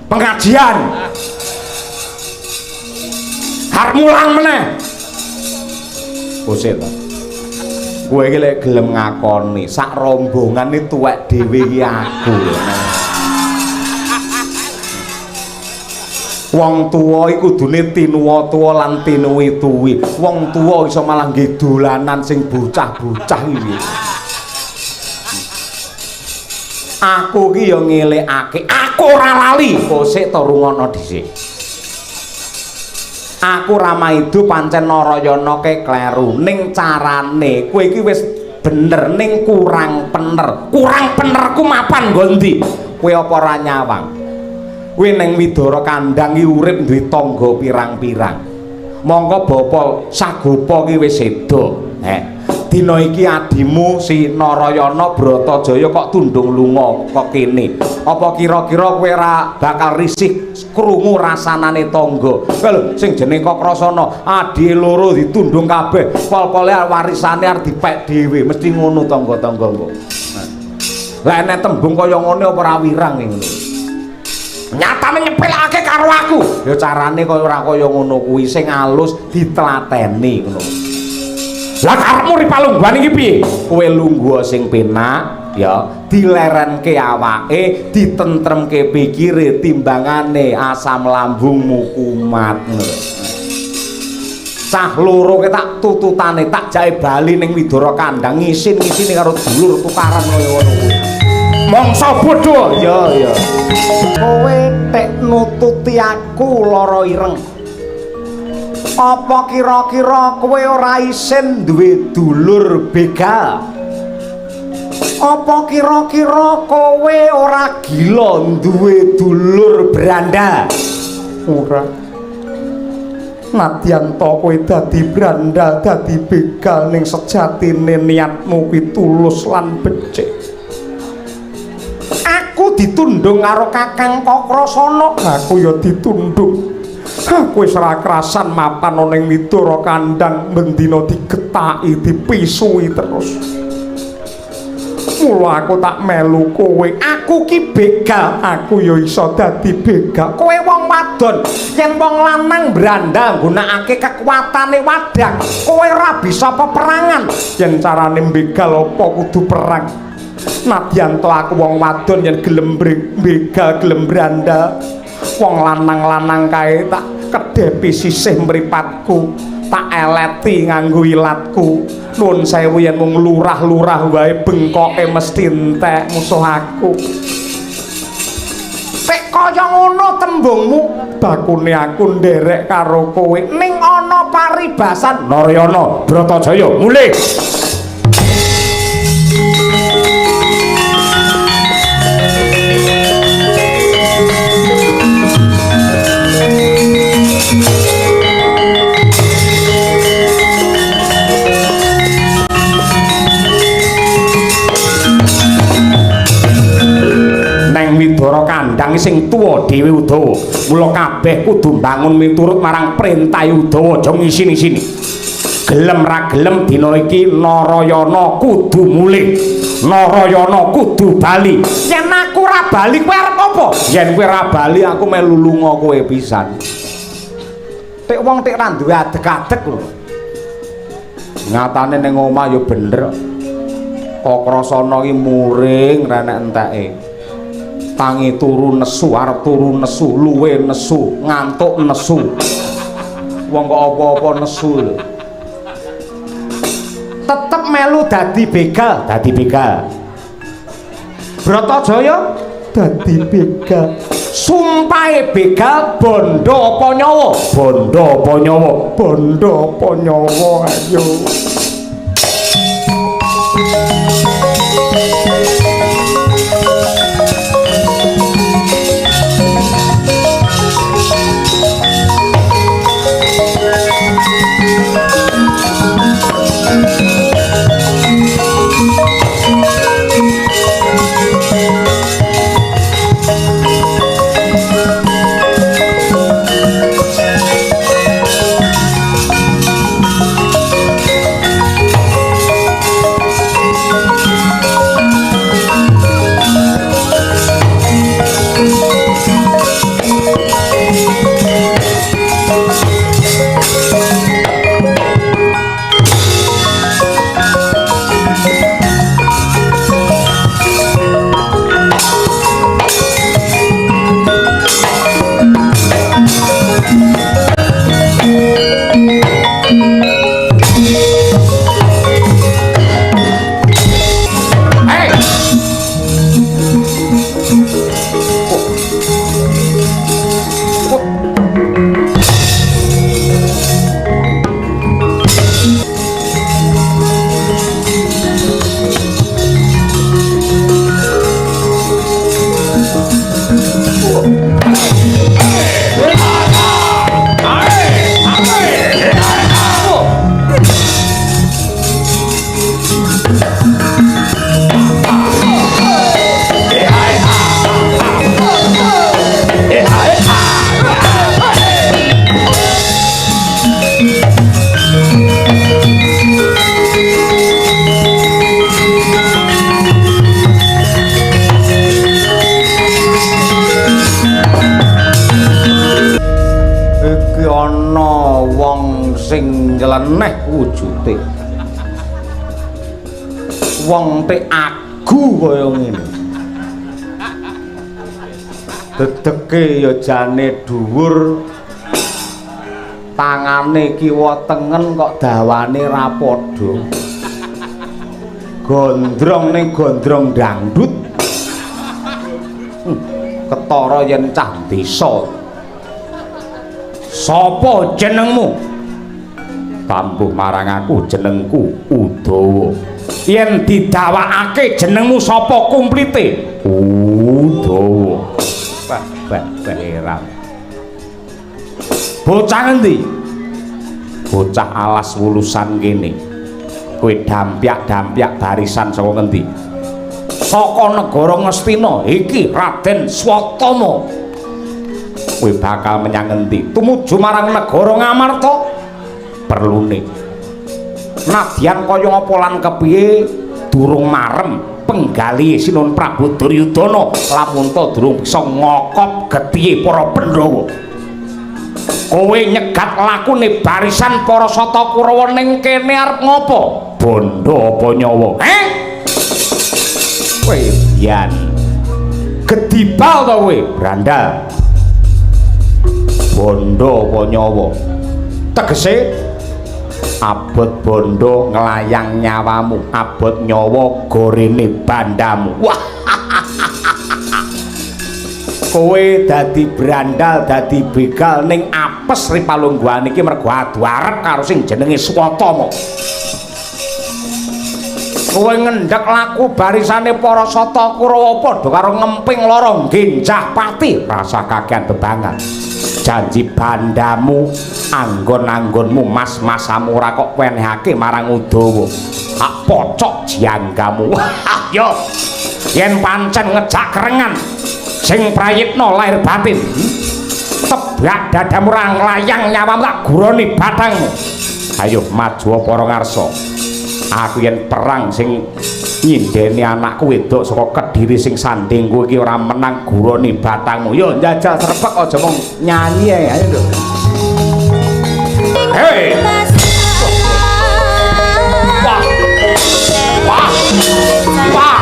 Pengajian. Har mulang meneh. Bose to. Kowe iki lek gelem ngakoni sak rombongan iki tuwek dhewe iki aku. Wong tuwa iki kudune tinuwa tuwa lan tinuwi-tuwi. Wong tuwa iso malah nggih dolanan sing bocah-bocah iki. Aku iki ya ngelekake, aku ora lali. Kosek to rungono dhisik. Aku Ramaidu pancen Narayana ke kleru ning carane kowe iki wis bener ning kurang pener. Kurang penerku mapan nggo ndi? Kowe apa ora nyawang? Kowe ning Widara Kandang iki urip duwe tangga pirang-pirang. Mongko bapa Sagopa ki wis seda. Dina iki adimu si Narayana Bratajaya kok tundung lunga kok kene. Apa kira-kira kowe ora bakal risih krungu rasanane tangga? Kowe lho sing jenenge Kakrasana, adhihe loro ditundung kabeh, pol-pole warisane arep dipek dhewe, mesti ngono tangga-tangga kok. Lah enek tembung kaya ngene apa ora wirang ngono. Nyatane nyepelake karo aku. Ya carane kaya ora kaya ngono kuwi, sing alus ditlateni ngono. Lah karepmu ri palungguhan iki piye? Kowe lungguh sing penak ya, dilerenke awake, ditentremke pikire, timbangane asam lambungmu kumat ngono. Cah loro ke tak tututane, tak jae bali ning Widara Kandang ngisin-ngisini karo dulur tukaran kaya ngono kuwi. Mongso bodho. Ya ya. Kowe tek nututi aku lara ireng. Apa kira-kira kowe ora isin duwe dulur begal? Apa kira-kira kowe ora gila duwe dulur berandal? Ora. Nadyan to kowe dadi brandal, dadi begal, ning sejatine niatmu kuwi tulus lan becik. Aku ditundung karo Kakang Kakrasana. Aku ya ditundung. Aku wis ora krasan mapan ana ning Widara Kandang, bendina digetaki, dipisui terus. Mula aku tak melu kowe. Aku ki begal, aku ya iso dadi begal. Kowe wong wadon, yen wong lanang brandal nggunakake kekuatane wadang, kowe ora bisa peperangan. Yen carane begal apa kudu perang? Nadyan to aku wong wadon yen gelem begal, gelem brandal, wong lanang-lanang kae tak kedhepi sisih mripatku, tak eleti nganggo ilatku. Nuwun sewu yen mung lurah-lurah wae bengkoke mesti entek musuh aku. Tek kaya ngono tembungmu, bakune aku nderek karo kowe. Ning ana paribasan Narayana Bratajaya mulih. Widara kandhang sing tuwa dhewe Udawa. Mula kabeh kudu mbangun miturut marang perintah Udawa, aja ngisin-isini. Gelem ra gelem dina iki Narayana kudu mulih. Narayana kudu bali. Yen aku ora bali kowe arep apa? Yen kowe ora bali aku melu lunga kowe pisan. Tek wong tek ra duwe adeg-adeg lho. Ngatane ning omah ya bener. Kokrasana iki muring ra enek enteke. Tangi turu nesu, arep turu nesu, luwe nesu, ngantuk nesu. Wong kok apa-apa nesu lho. Tetep melu dadi begal, dadi begal. Bratajaya dadi begal. Sumpahe begal bondo apa nyawa? Bondo apa nyawa? Bondo apa nyawa ayo. Nyeleneh wujude. Wong tek agu kaya ngene. Dedeke ya jane dhuwur. Tangane kiwa tengen kok dawane ra padha. Gondrong ning gondrong dangdut. Ketara yen cah desa. Sapa jenengmu? Tambuh marang aku jenengku Udawa. Yen didawakake jenengmu sapa kumplite? Udawa. Bah bah heran. Bocah ngendi? Bocah alas wulusan kene. Kowe dampyak-dampyak barisan saka ngendi? Saka negara Ngastina. Iki Raden Swatama. Kowe bakal menyang ngendi? Tumuju marang negara Ngamarta. Perlune nadyan kaya apa lan kepiye durung marem penggalih Sinuwun Prabu Duryudana lamun ta durung bisa ngokop getihe para Pandhawa. Kowe nyegat lakune barisan para Sata Kurawa ning kene arep ngopo? Bondo apa nyawa? Heh? Kowe biyen gedibal to kowe, brandal. Bondo apa nyawa? Tegese abot bondo nglayang nyawamu, abot nyawa gorene bandamu. Wah. Kowe dadi brandal, dadi begal ning apes ri palungguhan iki mergo adu arep karo sing jenenge Swatama. Kowe ngendhek laku barisane para Sata Kurawa padha karo ngemping lara nggenjah pati, rasa kakean bebangan. Janji bandamu, anggon-anggonmu, mas-masamu ora kok wenehake marang Udawa. Hak pocok janggamu. Yo, yen pancen ngejak kerengan sing prayitna lahir batin, tebak dadamu ra nglayang nyawamu tak guroni batangmu. Ayo maju para ngarsa. Aku yen perang sing nyindeni anakku wedok saka Kediri sing sanding kowe iki ora menang guroni batangmu. Yo njajal srepek aja mung nyanyi ae, ayo nduk. Hei. Wah. Wah. Wah.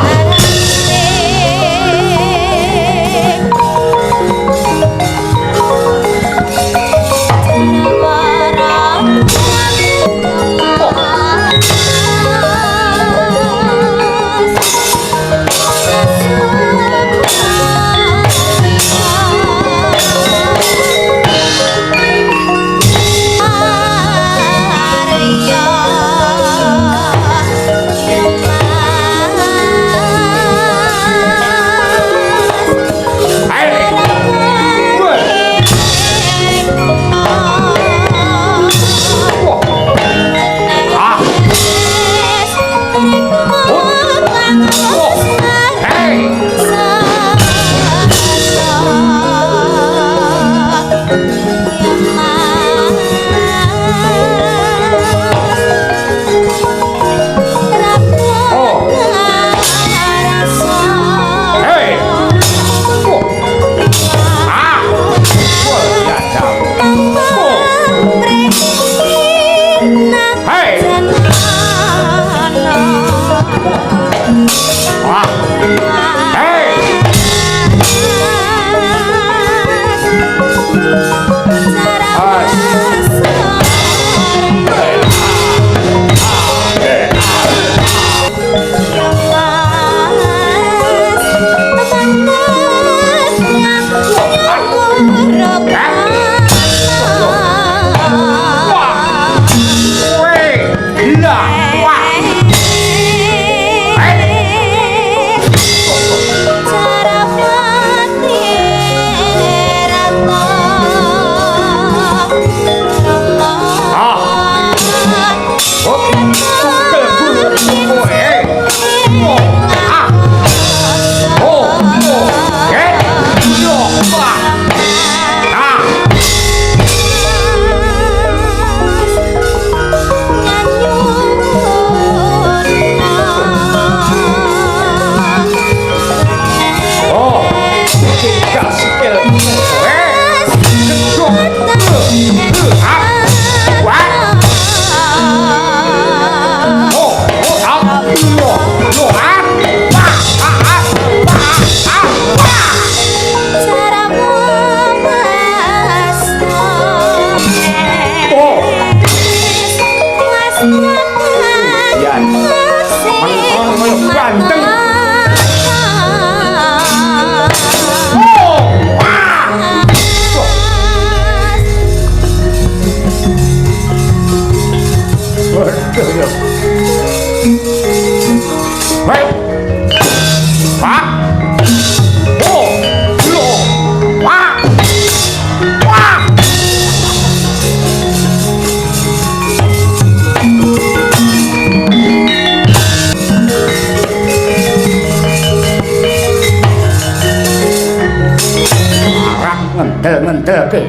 Ngendel-ngendelke.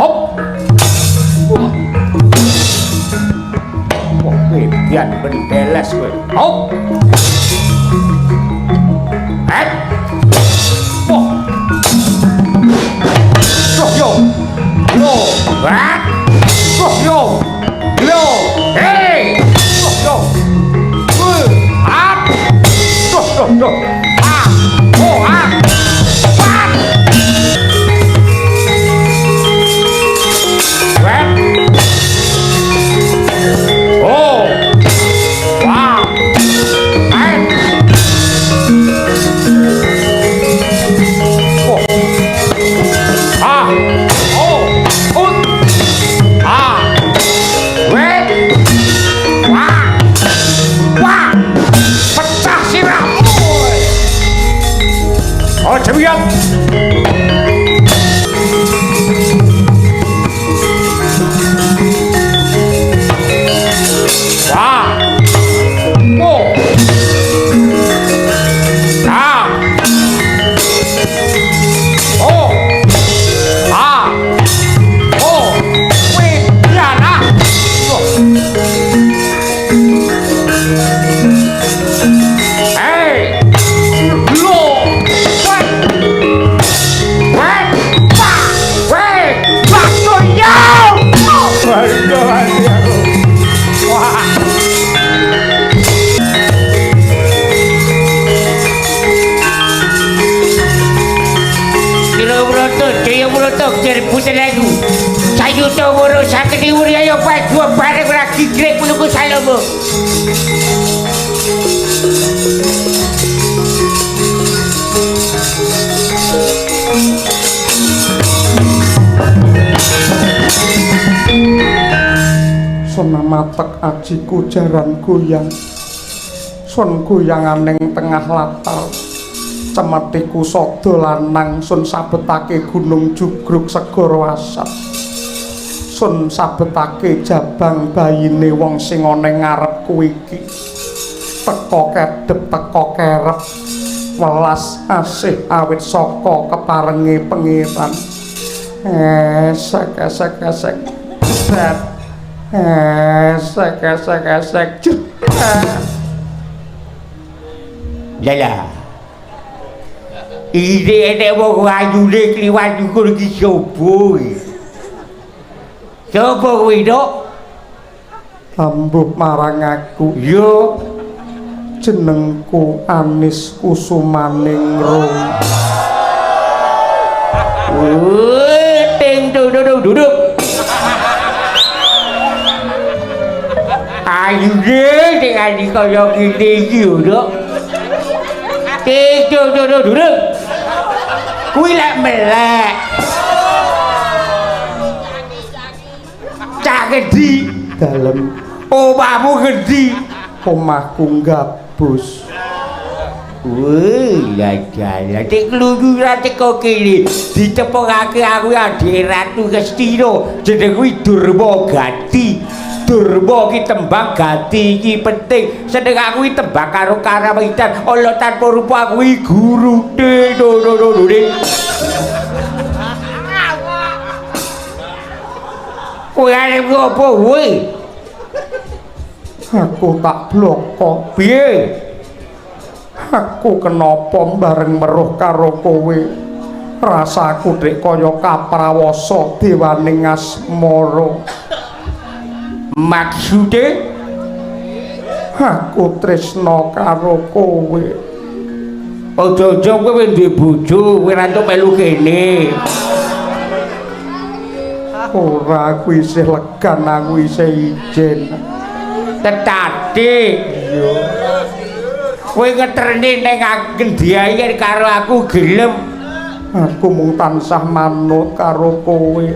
Hop. Wah. Wah, Edian bendeles kowe. Hop. Et. Wah. Yo yo. Yo. Wah. Yo yo. Yo. Hey. Yo yo. Ah. Yo yo yo. Ah. Oh ah. Wah. Wah. Oh. Wah. Eh. Oh. Ah. Oh. Ut. Ah. Weh. Wah. Wah. Pecah sirahmu. Oh, jemiyat. Wah. Oh. Ah. Oh. Ah. Oh. Wih, ya nah. Oh. Hey. Lo. Weh. Weh. Wah. Weh. Wah, yo. Aduh, aku. Wah. Putraku sayuta woro sakti wurya padha bareng ora gigrek menuku salomo. Sona matek ajiku jaran goyang. Sun goyanganing tengah latar. Cemetiku sada lanang sun sabetake gunung jugruk segara asap. Sun sabetake jabang bayine wong sing ana ngarepku iki. Teka kedhep teka kerep welas asih awit saka keparenge pangeran. Esek esek esek. Jebret. Esek esek esek. Jebret. Lah. Iki enek wong ayune kliwat nyukur iki sapa iki? Sapa kuwi, Dok? Ambuh marang aku. Yo, jenengku Anis Kusumaningrum. Ting duduk duduk. Ayune sing adi kaya ngene iki yo, Dok. Ting duduk duduk. Kuwi lek melek. Cah gedhi dalem omahmu gedhi, omahku gabus. Wih, ya ya, nek kluyuran teko kene ditepungake aku adike Ratu Ngastina, jeneng kuwi Durma Gati. Durma ki tembang, Gati iki penting. Seneng aku iki tembang karo karawitan, ala tanpa rupa aku iki gurune. No no no no. Kowe arep ngopo kowe? Aku tak bloko. Piye? Aku kenapa bareng meruh karo kowe? Rasaku dik kaya kaprawasa dewaning asmara. Maksude aku tresna karo kowe. Aja-aja kowe duwe bojo, kowe ra entuk melu kene. Ora, aku isih legan, aku isih ijen. Tetade. Iya. Kowe ngeterne ning ngendi ae karo aku gelem. Aku mung tansah manut karo kowe.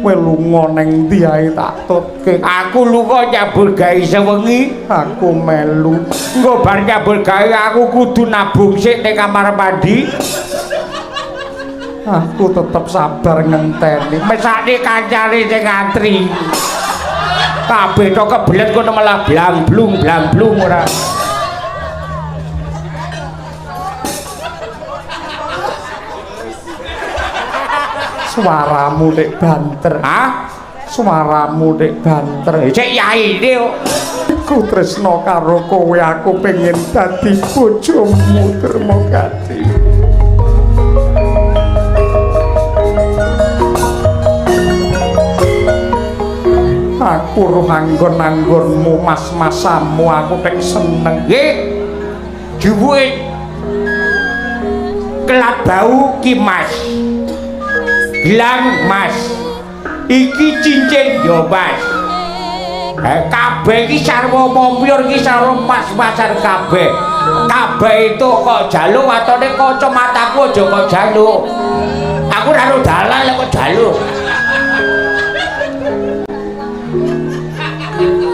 Kowe lunga ning ndi ae tak tutke. Aku lunga nyambut gawe sewengi, aku melu. Engko bar nyambut gawe aku kudu nabung sik ning kamar mandi. Aku tetep sabar ngenteni. Mesake kancane sing ngantri. Kabeh tok kebelet kono malah blang-blung blang-blung ora. Suaramu nek banter. Hah? Suaramu nek banter. Cek yaine kok. Aku tresna karo kowe, aku pengen dadi bojomu Dermogati. Aku roh anggon-anggonmu, mas-masamu, aku tek seneng. Nggih. Jupuke kelap bau ki Mas. Gelang Mas. Iki cincin yo Mas. Kabeh iki sarwa mompyor iki sarwa mas-masan kabeh. Kabeh itu kok jaluk watone kacamataku aja kok jaluk. Aku ora ro dalan lek kok jaluk.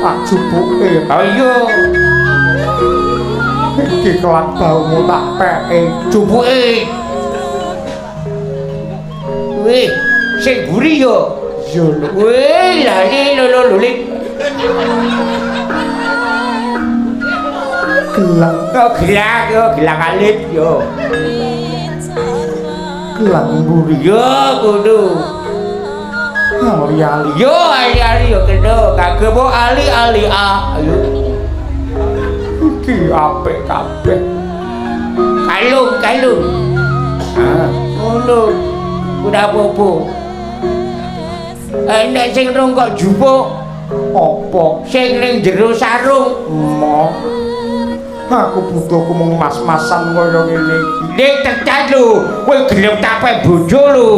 Tak jupuke. Ha iya. Iki kelak baumu tak peke. Jupuke. Wih, sing mburi yo. Yo lho. Wih, lali lho lho lho. Gelang. Oh, gelang yo, gelang alit yo. Gelang mburi. Yo kudu. Ali-ali. Yo ali-ali yo kena kagem ali-ali a. Ayo. Iki apik kabeh. Kalung, kalung. Ah, ngono. Ora apa-apa. Nek sing rong kok jupuk apa? Sing ning jero sarung. Mo. Aku butuhku mung mas-masan kaya ngene iki. Nek tekan lho, kowe gelem tapek bojo lho.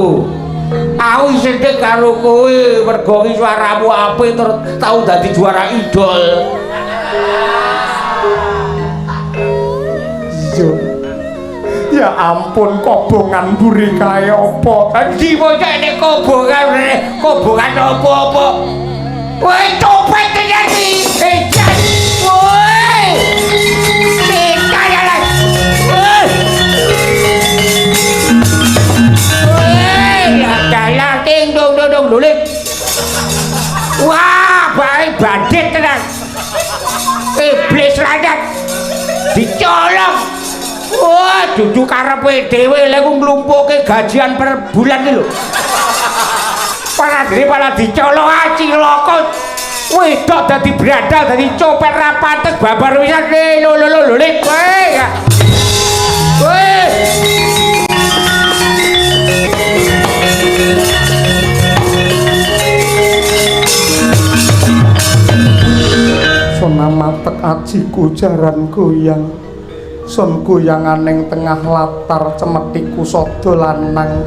Aku sedih karo kowe mergo ki suaramu apik terus tau dadi juara idol. Iya. Ya ampun, kobongan mburi kae apa? Endi bocah nek kobongan, kobongan apa-apa. Woi, copet tenan iki. Ejan. Woi. Setan ala. Woi. Woi, dalah ting dong dong dong lulit. Wah, bae bandit tenan. Iblis lanang dicolong. Wah, dudu karepe dhewe lha ku nglumpukke gajian per bulan iki lho. Para dhewe malah dicolong ah cilaka. Wedok dadi brandal, dadi copet ra pantes babar wisan lho lho lho lho. Kowe. Kowe. Sona matek ajiku jaran goyang. Sun goyangan ning tengah latar cemetiku sada lanang.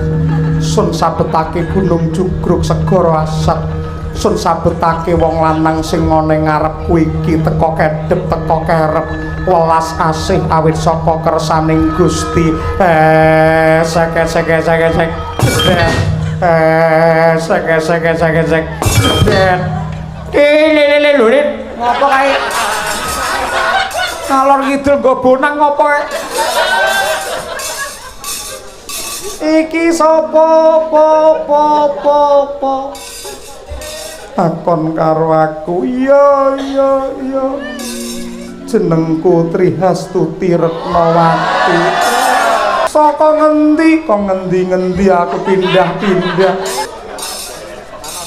Sun sabetake gunung jugruk segara asat. Sun sabetake wong lanang sing ana ing ngarepku iki teka kedhep teka kerep welas asih awit saka kersaning Gusti. Sek sek sek sek. Sek sek sek sek. Le le le lho. Ngopo kae? Ngalor ngidul nggo bonang ngopo kae? Iki sapa po po po po? Takon karo aku. Iya iya iya. Jenengku Trihastuti Retnawati. Saka ngendi? Kok ngendi-ngendi aku pindah-pindah.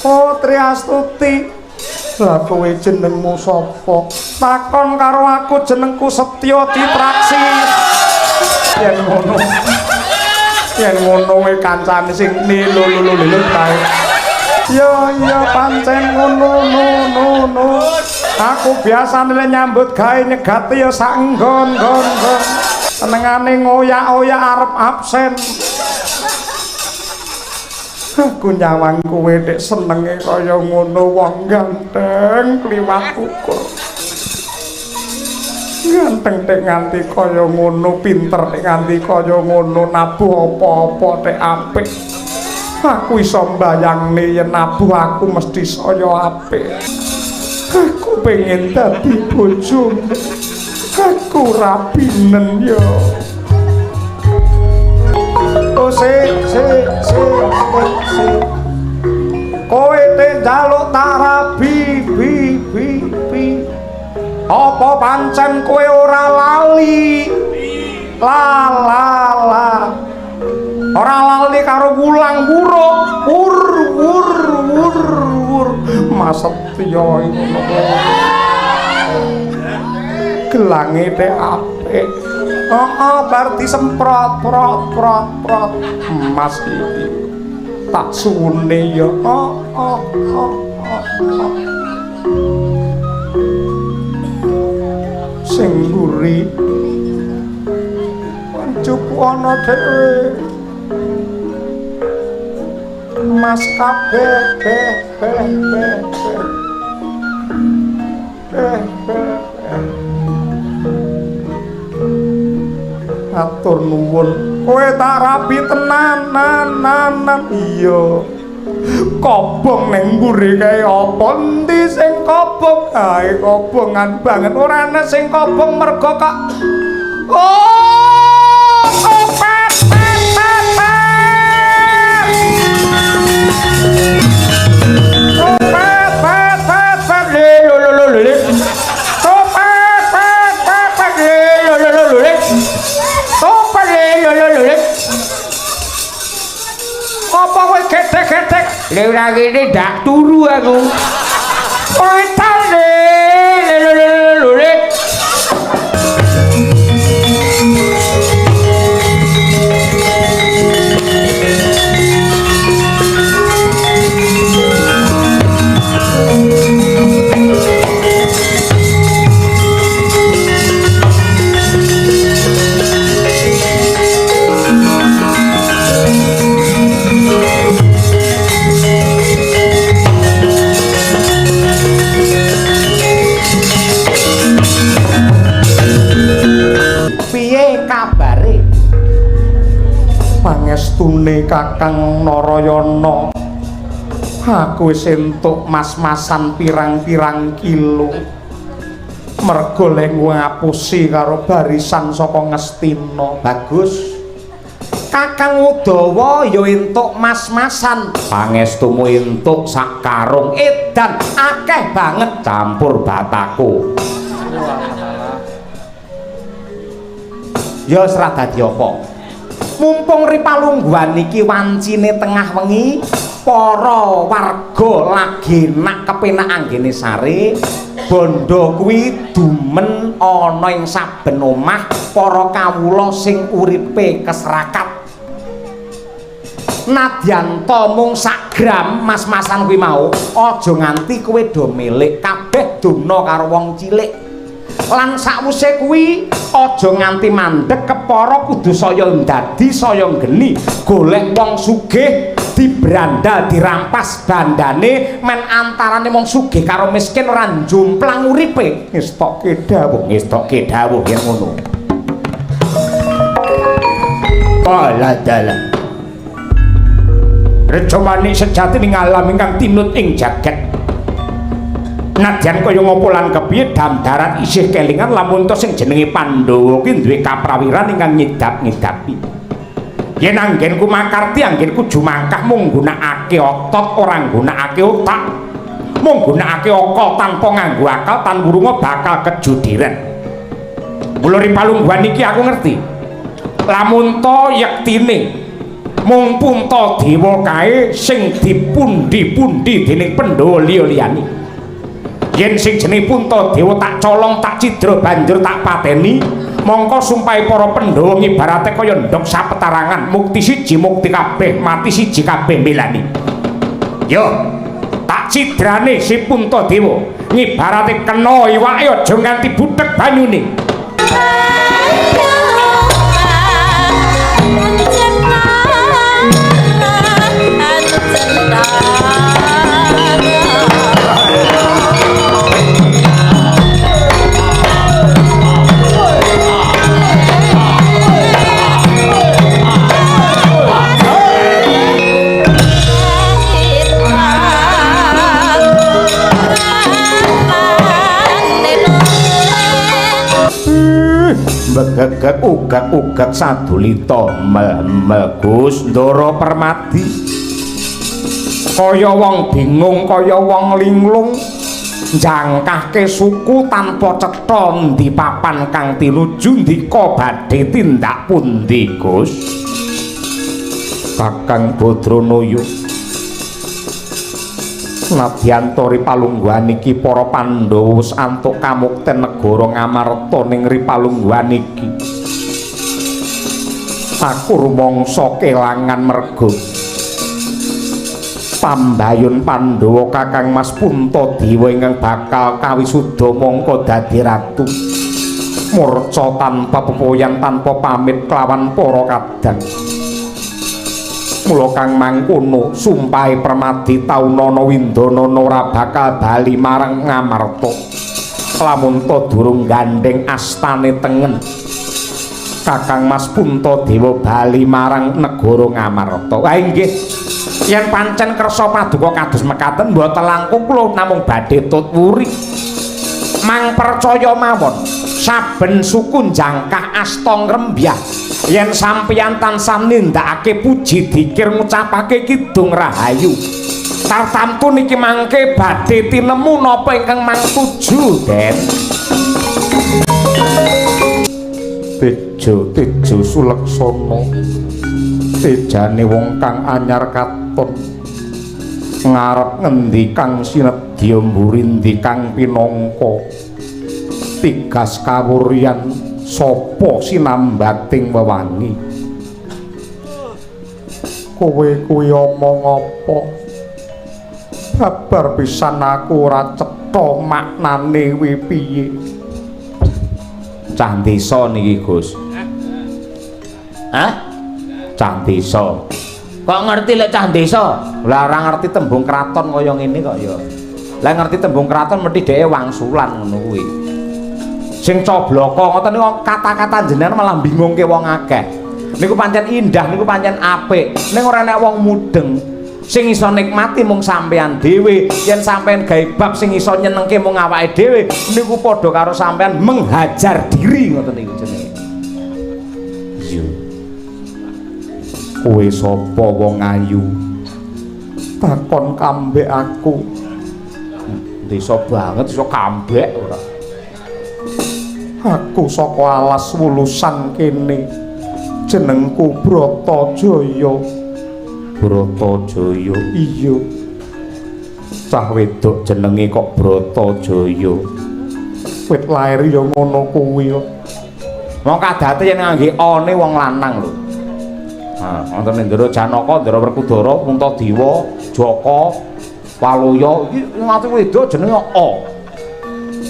Oh Trihastuti. Lah kowe jenengmu sapa? Takon karo aku jenengku Setya Citraksi. Yen ngono. Yen ngono kowe kancane sing lho lho lho lho kae. Ya ya pancen ngono no no no. Aku biasane lek nyambut gawe nyegati ya sak nggon-nggon. Senengane ngoyak-oyak arep absen. Aku nyawang kowe nek senenge kaya ngono wong ganteng kliwat ukur. Ganteng tek nganti kaya ngono, pinter tek nganti kaya ngono, nabuh apa-apa tek apik. Aku iso mbayangne yen nabuh aku mesti saya apik. Aku pengen dadi bojomu. Aku rabinen yo. Oh se se se se. Kowe te njaluk tak rabi bi bi bi. Apa pancen kowe ora lali? La la la. Ora lali karo wulang wuruk. Wur wur wur wur. Mas Setya ngono. Gelange tek apik. Heeh, bar disemprot prot prot prot. Mas iki tak suwune ya. Heeh, heeh. Sing mburi njupuk ana dhewe. Mas kabeh beh beh beh beh beh. Atur nuwun, kowe tak rapi tenan-nanan. Iya. Kobong ning mburi kae apa? Endi sing kobong? Ae kobongan banget. Ora ana sing kobong mergo kok. Oh, pet pet pet pet. Pet pet pet pet le lo lo lo le. Pet pet pet pet le lo lo lo le. Apa kowe getek-getek? Lha ora kene ndak turu aku. Kowe tale le le le le. Pangestune Kakang Narayana, aku wis entuk mas-masan pirang-pirang kilo mergo le ngapusi karo barisan saka Ngastina. Bagus. Kakang Udawa ya entuk mas-masan. Pangestumu entuk sak karung edan akeh banget campur bataku. Ya wis ra dadi apa. Mumpung ripalungguhan iki wancine tengah wengi, para warga lagi nak kepenak anggene sare, bondo kuwi dumen ana ing saben omah para kawula sing uripe keserakat. Nadyan ta mung sak gram mas-masan kuwi mau, aja nganti kowe do milik kabeh dumna karo wong cilik. Lan sakwise kuwi aja nganti mandeg kepara kudu saya ndadi saya geni golek wong sugih dibrandal dirampas bandane men antarane wong sugih karo miskin ora njumplang uripe. Ngestokke dawuh, ngestokke dawuh yen ngono. Kala dalah Reja manik sejati ning alam ingkang tinut ing jagat. Nadyan kaya ngopo lan kepiye Damdaran isih kelingan lamun to sing jenenge Pandhawa ki duwe kaprawiran ingkang nyidap-nyidapi. Yen anggenku makarti anggenku jumangkah mung nggunakake otot ora nggunakake otak. Mung nggunakake akal tanpa nganggo akal tan wurunga bakal kejudiran. Mula ring palungguhan iki aku ngerti. Lamun to yektine mung Puntadewa kae sing dipundi-pundi dening Pandhawa liya-liyane. Yen sing jenenge Puntadewa tak colong tak cidra banjur tak pateni, mongko sumpahe para Pandhawa ngibarate kaya ndhog sapetarangan, mukti siji mukti kabeh, mati siji kabeh milani. Yo, tak cidrane si Puntadewa ngibarate kena iwake aja nganti buthek banyune. Begegeg ugak-ugak sadulita mel-mel Gus Ndara Permadi kaya wong bingung kaya wong linglung njangkahke suku tanpa cetha endi papan kang tinuju ndika badhe tindak pundi Gus Kakang Badranaya. Nadyan ri palungguhan iki para Pandhawa wis antuk kamukten negara Ngamarta ning ri palungguhan iki. Aku rumangsa kelangan merga pambayun Pandhawa Kakang Mas Puntadewa ingkang bakal kawisuda mangka dadi ratu. Murca tanpa pepoyan tanpa pamit kelawan para kadang. Mula kang mangkono sumpahe Permadi taunana windanana ora bakal bali marang Ngamarta lamun ta durung gandheng astane tengen. Kakang Mas Puntadewa bali marang negara Ngamarta. Ha inggih, yen pancen kersa paduka kados mekaten mboten langkung kula namung badhe tut wuri. Mang percaya mawon, saben suku jangkah asta ngrembyah yen sampeyan tansah nindakake puji dikir ngucapake kidung rahayu. Tartamtu niki mangke badhe tinemu napa ingkang mangtuju, Den. Tejo tejo suleksana tejane wong kang anyar katon ngarep ngendi kang sinedya mburi ndi kang pinangka tigas kawuryan sapa sinambating wewangi. Kowe kuwi omong apa? Babar pisan aku ora cetha maknane kuwi piye. Cah desa niki, Gus. Hah? Cah desa. Kok ngerti lek cah desa? Lah ora ngerti tembung kraton kaya ngene kok ya. Lah ngerti tembung kraton mesti dheke wangsulan ngono kuwi. Sing cobloko ngoten niku kata-kata jenengan malah bingungke wong akeh. Niku pancen indah, niku pancen apik. Ning ora enek wong mudeng. Sing iso nikmati mung sampean dhewe. Yen sampean gawe bab sing iso nyenengke mung awake dhewe, niku padha karo sampean menghajar diri ngoten niku jenenge. Iya. Kowe sapa wong ayu? Takon kambek aku. Desa banget iso kambek ora. Aku saka alas wulusan kene. Jenengku Bratajaya. Bratajaya. Iya. Cah wedok jenenge kok Bratajaya. Wit lair ya ngono kuwi. Wong kadate yen ngangge one wong lanang lho. Ha, wonten Ndara Janaka, Ndara Werkudara, Puntadewa, Jaka, Waluya iki nganti wedok jenenge A.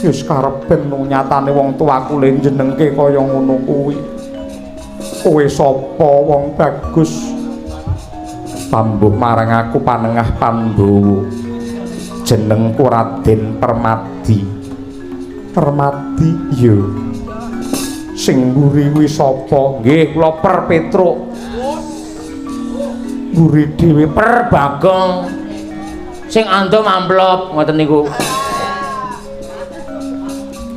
Wis karepen nyatane wong tuaku le jenengke kaya ngono kuwi. Kowe sapa wong bagus? Pambuh marang aku panengah Pandhawa. Jenengku Raden Permadi. Permadi iya. Sing mburi kuwi sapa? Nggih, kula Per Petruk. Mburi dhewe Per Bagong. Sing andom amplop ngoten niku.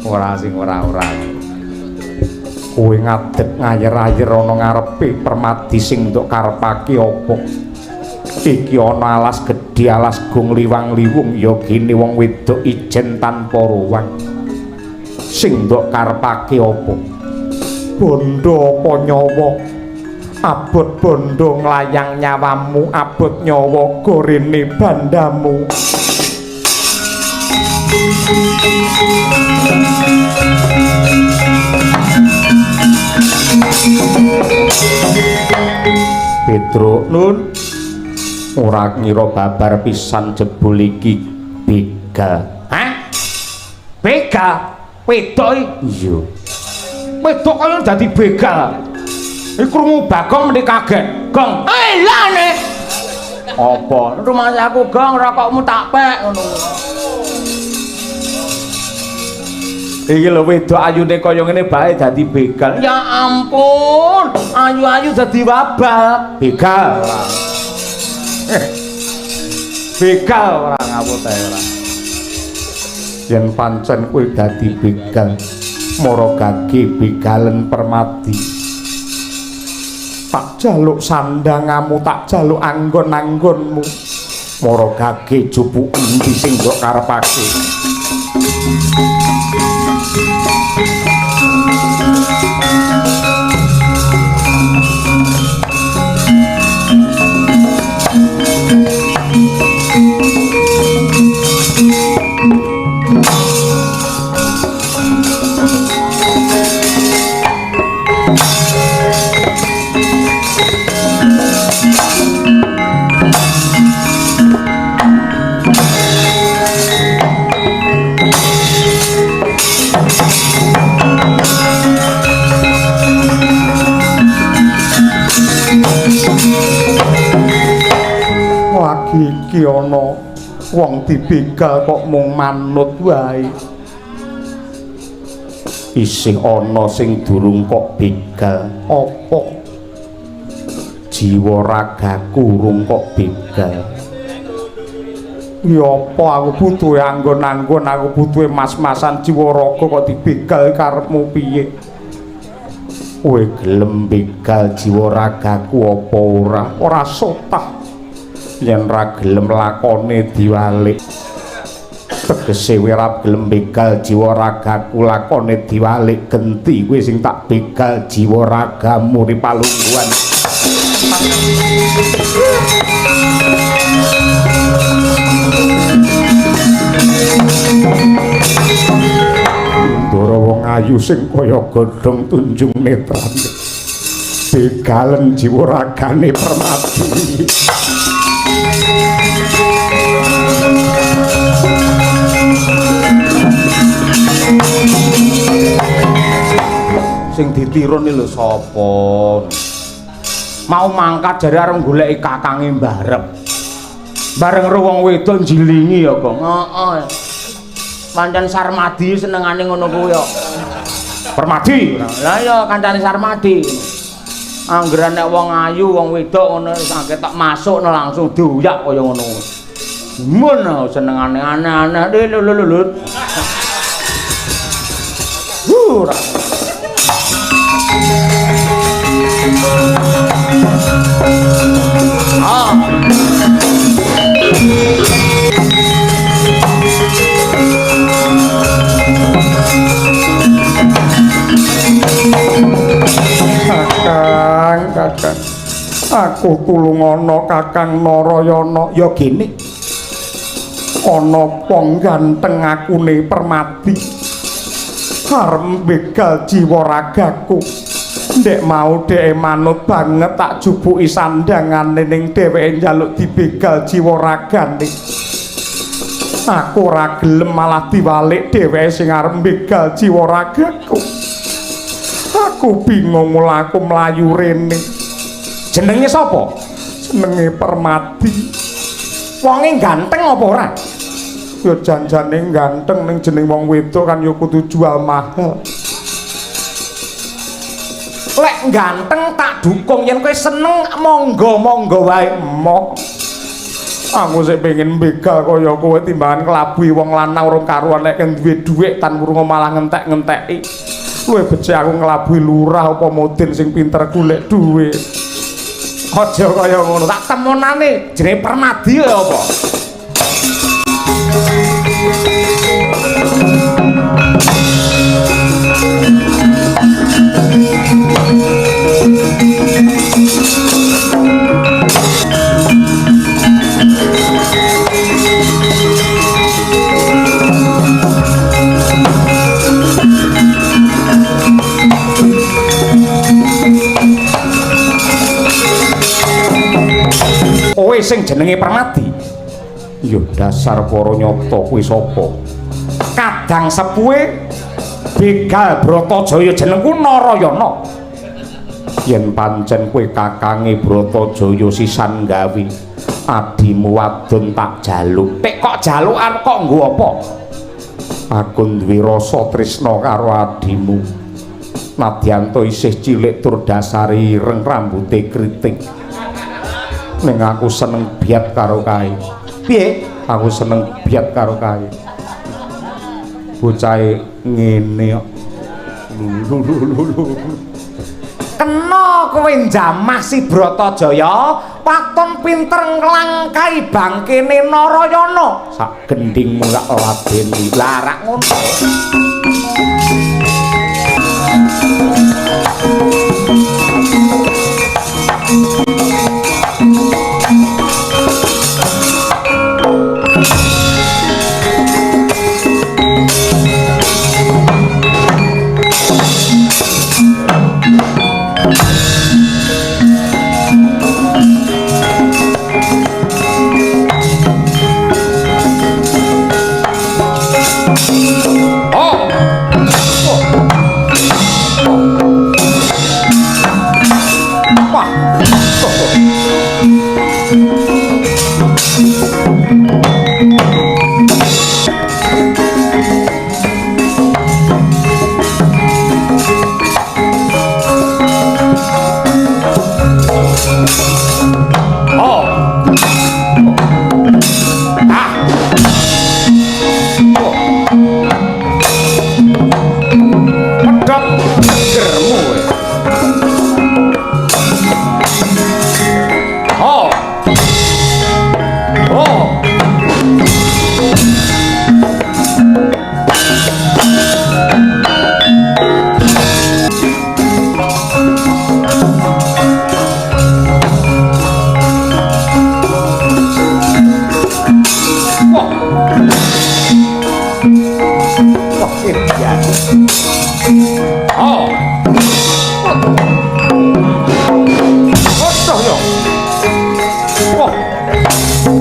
Ora sing ora-ora. Kowe ngadeg ngayer-ayer ana ngarepe Permadi sing ndok karepake apa? Iki ana alas gedhe, alas gung liwang-liwung, ya gene wong wedok ijen tanpa ruwang. Sing ndok karepake apa? Bondo apa nyawa? Abot bondo nglayang nyawamu, abot nyawa gorene bandamu. Petruk nun ora ngira babar pisan jebul iki begal. Hah? Begal? Wedok iki? Iya. Wedok kaya dadi begal. Iki krungu Bagong meni kaget. Gong, elane. Apa? Rumangsaku Gong, rokokmu tak pek ngono. Iki lho wedok ayune kaya ngene bae dadi begal. Ya ampun, ayu-ayu dadi wabah. Begal ora. Begal ora ngawut ae ora. Yen pancen kowe dadi begal, mara gage begalen Permadi. Tak jaluk sandangamu, tak jaluk anggon-anggonmu. Mara gage jupuk endi sing mbok karepake. Lagi iki ana wong dibegal kok mung manut wae. Isih ana sing durung kok begal. Apa? Jiwa ragaku urung kok begal. Ya apa aku butuhe anggon-anggon, aku butuhe mas-masan jiwa raga kok dibegal karepmu piye? Kowe gelem begal jiwa ragaku apa ora? Ora sotah. Yen ra gelem lakone diwalik. Tegese kowe ora gelem begal jiwa ragaku lakone diwalik, genti kowe sing tak begal jiwa ragamu ri palungguhan. Ndara wong ayu sing kaya godhong tunjung netrane begalen jiwa ragane Permadi. Sing ditirun lho sapa? Mau mangkat jare arep goleki kakange mbarep. Bareng ro wong wedok njilingi ya, Gong. Heeh. Pancen Sarmadi senengane ngono kuwi kok. Permadi. Lah iya kancane Sarmadi. Anggere nek wong ayu, wong wedok ngono ketok masuk langsung diuyak kaya ngono. Mun senengane aneh-aneh lho lho lho. Ora. Ah. Kakang, kakang. Aku tulungono Kakang Narayana. Ya gene. Ana wong ganteng akune Permadi. Arep begal jiwa ragaku. Ndek mau dheke manut banget tak jupuki sandangane ning dheweke njaluk dibegal jiwa ragane. Aku ora gelem malah diwalik dheweke sing arep begal jiwa ragaku. Aku bingung mula aku mlayu rene. Jenenge sapa? Jenenge Permadi. Wonge ganteng apa ora? Ya janjane ganteng ning jeneng wong wedok kan ya kudu jual mahal. Lek ganteng tak dukung, yen kowe seneng monggo-monggo wae. Moh. Aku sik pengen begal kaya kowe timbangan nglabuhi wong lanang urung karuan nek duwe dhuwit tan wurung malah ngentek-ngenteki. Luwih becik aku nglabuhi lurah apa modin sing pinter golek dhuwit. Aja kaya ngono, tak temonane jenenge Permadi ya apa? Kowe sing jenenge Permadi. Ya dasar para nyata kuwi sapa? Kadang sepuhe begal Bratajaya jenengku Narayana. Yen pancen kowe kakange Bratajaya sisan gawe adimu wadon tak jaluk. Tek kok jalukan kok nggo apa? Aku duwe rasa tresna karo adimu. Nadyan to isih cilik tur dasare ireng rambute kriting. Ning aku seneng biat karo kae. Piye? Aku seneng biat karo kae. Bocahe ngene kok. Lho. Kena kowe njamah si Bratajaya, waton pinter nglangkai bangkene Narayana. Sak gendhingmu tak ladeni. Lah rak ngono. Wah.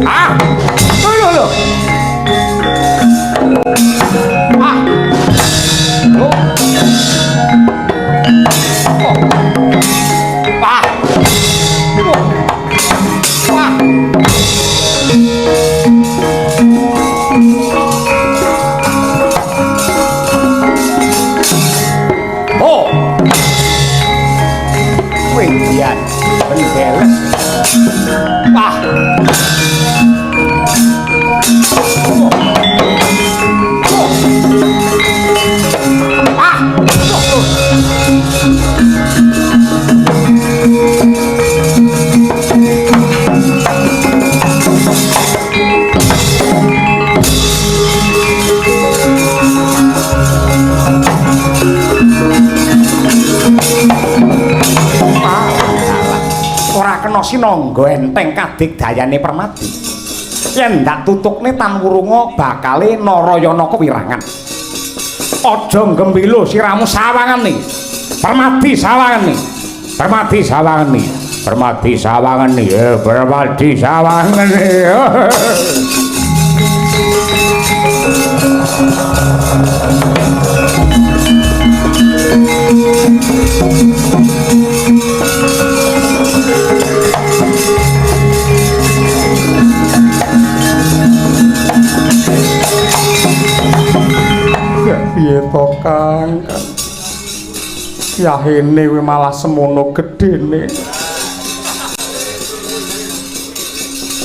Ah. Lho lho. Ah. Oh. Oh. Ah. Oh. Wah. Oh. Wih, pendeles. Wah. Oh. Oh. Ah. Oh. Ora kena sinangga enteng kadigdayane Permadi. Yen ndak tutukne tan wurunga bakale Narayana kewirangan. Aja nggembilo siramu sawangane. Permadi sawangane. Permadi sawangane. Permadi sawangane. Permadi sawangane. Piye to Kang? Yahene kuwi malah semono gedene.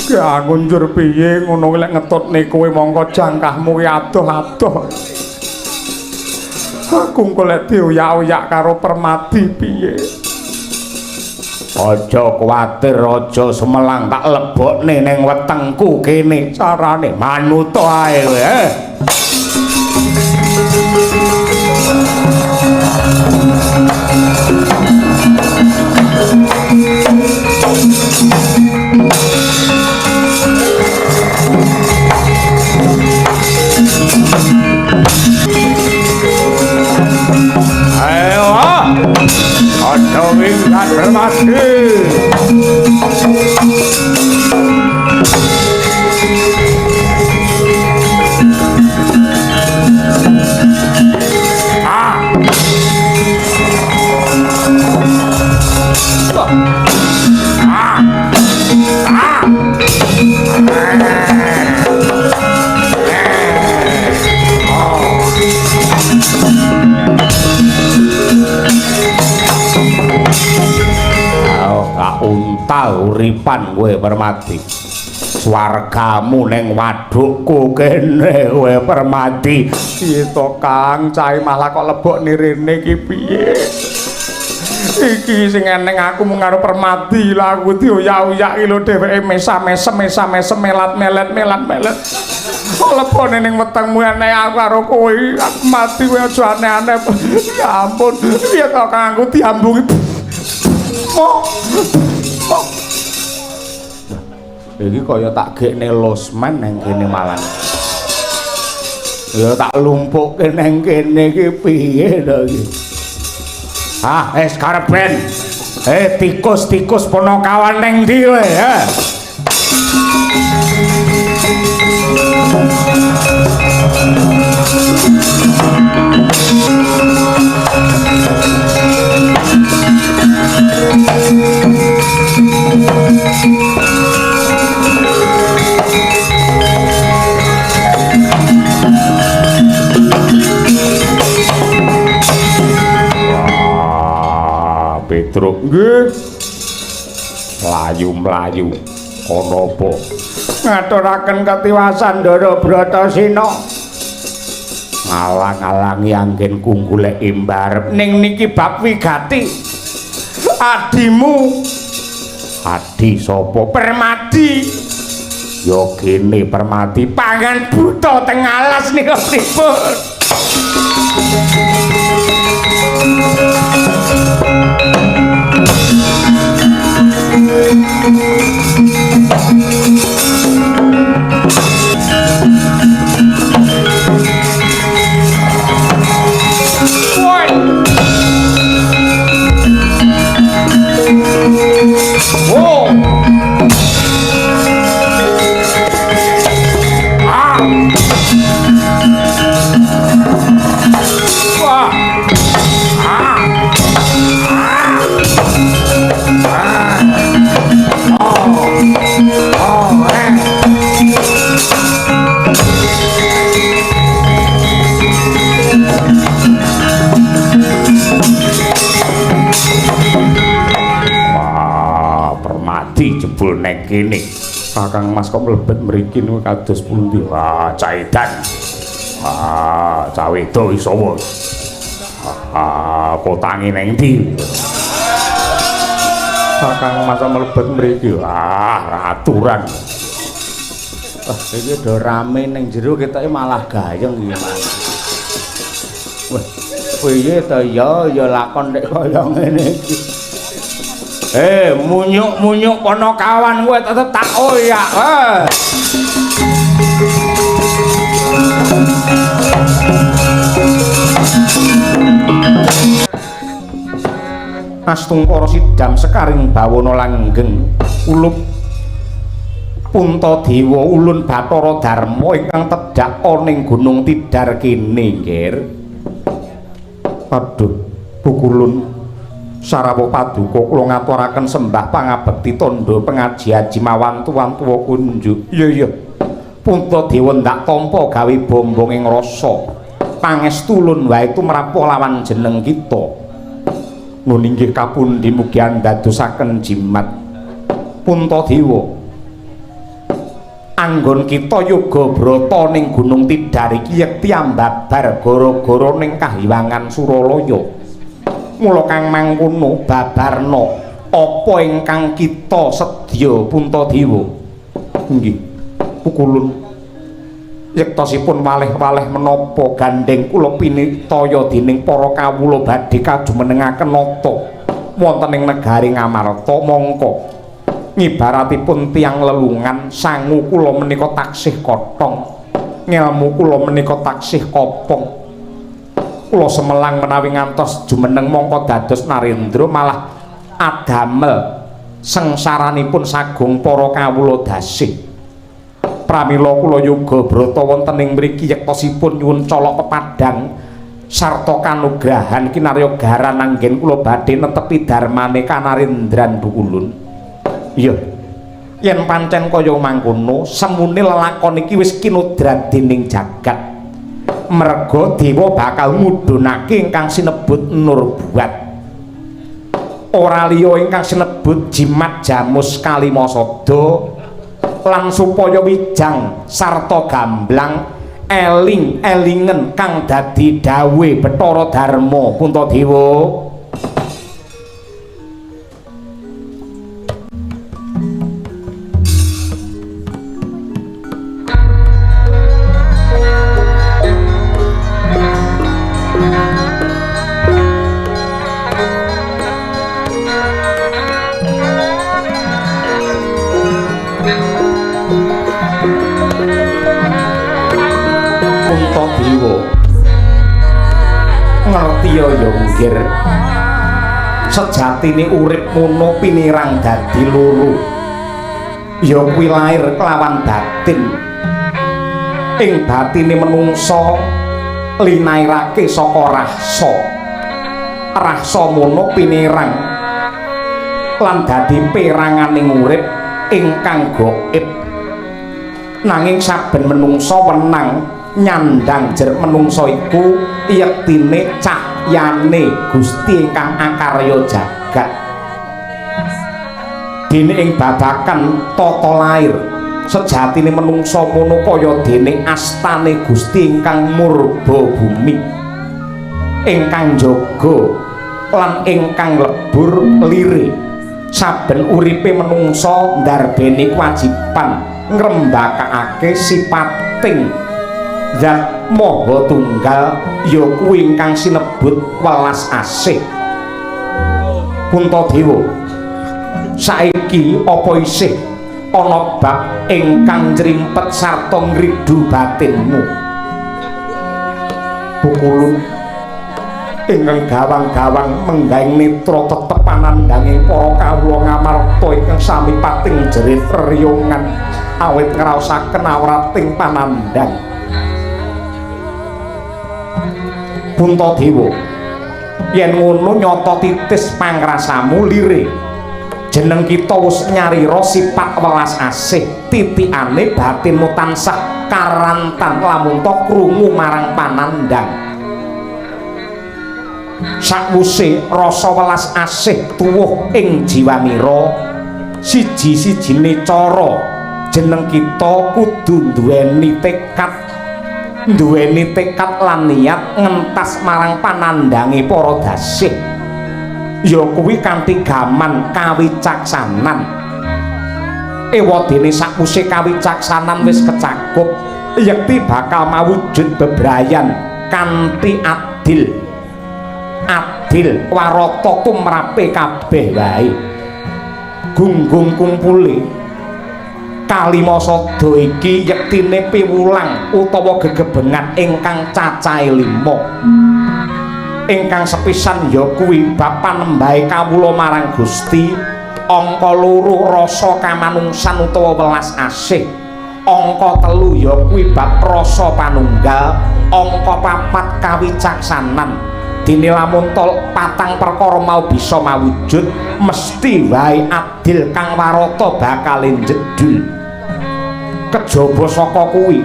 Ya aku njur piye ngono kuwi lek ngetutne kowe mongko jangkahmu kuwi adoh-adoh. Aku engko lek dioyak-oyak karo Permadi piye? Aja kuwatir, aja sumelang, tak lebokne ning wetengku kene carane manut ae kowe. Ayo, aja minggat Permadi. Untal uripan kowe Permadi. Swargamu ning wadukku kene kowe Permadi. Piye to Kang, cahe malah kok lebokne rene iki piye? Iki sing eneng aku mung karo Permadi lha aku dioyak-oyak iki lho dheweke mesam-mesem mesam-mesem melat-melet melat-melet. Kok lebokne ning wetengmu eneng aku karo kowe, aku mati kowe aja aneh-aneh. Ya ampun, piye to Kang aku diambungi. Oh. Oh. Iki kaya tak gekne losmen nang kene malah. Ya tak lumpukke nang kene iki piye to iki? Ah, es kareben. Tikus-tikus ponokawan nang ndi kowe, ha? Wah, Petruk nggih. Mlayu-mlayu ana apa? Ngaturaken ketiwasan Ndara Bratasena. Ngalang-alangi anggenku goleki mbarep ning niki bab wigati. Adimu. Adi sapa? Permadi. Ya kene Permadi pangan buta teng alas nika pripun? Woi. Oh. kene. Kakang Mas kok mlebet mriki niku kados pundi? Wah, caidan. Ah, cah wedok iso wae. Ah, kotange nang ndi? Kakang Mas kok mlebet mriki. Ah, aturan. Wah, iki do rame ning jero ketoke malah gayeng iki, Mas. Wah, piye to ya ya lakon nek kaya ngene iki. Munyuk-munyuk ponokawan kowe tetep tak oyak. Astungkara sidam sekaring bawana langgeng ulup Puntadewa ulun Bathara Darma ingkang tedhak ning Gunung Tidar kene, Nggir. Aduh, pukulun sarawuh paduka kula ngaturaken sembah pangabekti tandha pengaji-aji mawantu-wantu kunjuk. Iya iya. Puntadewa ndak tampa gawe bombong ing rasa. Pangestu ulun wae tumrap lawan jeneng kita. Nun inggih kapundi mugi andadosaken jimat. Puntadewa, anggon kita yoga brata ning Gunung Tidar iki yekti ambabar gara-gara ning kahiwangan Suralaya. Mula kang mangkono babarna apa ingkang kita sedya Puntadewa? Nggih, pukulun yektosipun waleh-waleh menapa gandheng kula pinitaya dening para kawula badhe kajumenengaken nata wonten ing negari Ngamarta. Mongko ngibaratipun tiyang lelungan sangu kula menika taksih kothong, ngelmu kula menika taksih kopong. Kula semelang menawi ngantos jumeneng mongko dados narendra malah adamel sengsaranipun sagung para kawula dasih. Pramila kula yoga brata wonten ing mriki yektosipun nyuwun colok pepadang sarta kanugrahan kinarya garan anggen kula badhe netepi darmane kanarendran bukulun. Iya, yen pancen kaya mangkono semune lelakon iki wis kinodrat dening jagat. Merga dewa bakal ngudhunake ingkang sinebut nurbuat. Ora liya ingkang sinebut jimat jamus kalimasada lan supaya wijang sarta gamblang eling elingen kang dadi dawuhe Bathara Darma Puntadewa. Puntadewa, ngerti ya nggir, sejatine urip mono pinirang dadi loro, ya kuwi lair kelawan batin. Ing batine menungsa linairake saka rasa, rasa mono pinirang lan dadi peranganing urip ingkang gaib. Nanging saben menungsa wenang nyandang jer menungsa iku yektine cahyane Gusti ingkang akarya jagat. Dene ing babakan tata lair sejatine menungsa mono kaya dene astane Gusti ingkang murba bumi, ingkang jaga lan ingkang lebur lire. Saben uripe menungsa ndarbeni kewajiban ngrembakakake sipating Zat Maha Tunggal, ya kuwi ingkang sinebut welas asih. Puntadewa, saiki apa isih ana bab ingkang njrimpet sarta ngridu batinmu? Pukulun ingkang gawang-gawang menggaing netra tetep panandhanging para kawula Ngamarta ingkang sami pating jerit riyungan awit ngraosaken awrating panandhang. Puntadewa, yen ngono nyata titis pangrasamu lire. Jeneng kita wis nyarira sifat welas asih, titikane batinmu tansah karantan lamun ta krungu marang panandhang. Sakwuse rasa welas asih tuwuh ing jiwanira, Siji-sijine cara jeneng kita kudu duweni tekad, duweni tekad lan niat ngentas marang panandhange para dasih. Ya kuwi kanthi gaman kawicaksanan. Ewadene sakwise kawicaksanan wis kecakup, yekti bakal mawujud bebrayan kanthi adil. Adil warata tumrape kabeh wae. Gunggung kumpule kalima sada iki yektine piwulang utawa gegebengan ingkang cacahe 5. Ingkang sepisan ya kuwi bab panembahe kawula marang Gusti, angka 2 rasa kamanungsan utawa welas asih, angka 3 ya kuwi bab rasa panunggal, angka 4 kawicaksanan. Dene lamun patang perkara mau bisa mawujud, mesti wae adil kang warata bakal njedhul. Kejaba saka kuwi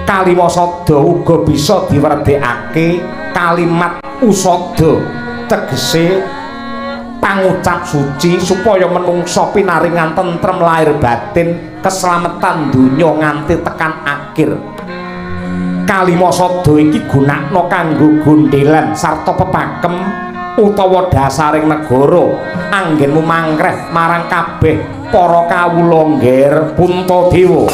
kalima sada uga bisa diwerdekake kalimat usada, tegese pangucap suci supaya menungsa pinaringan tentrem lahir batin, keslametan donya nganti tekan akhir. Kalima sada iki gunakna kanggo gondhelan sarta pepakem utawa dasaring negara anggenmu mangkreh marang kabeh para kawula ngger Puntadewa.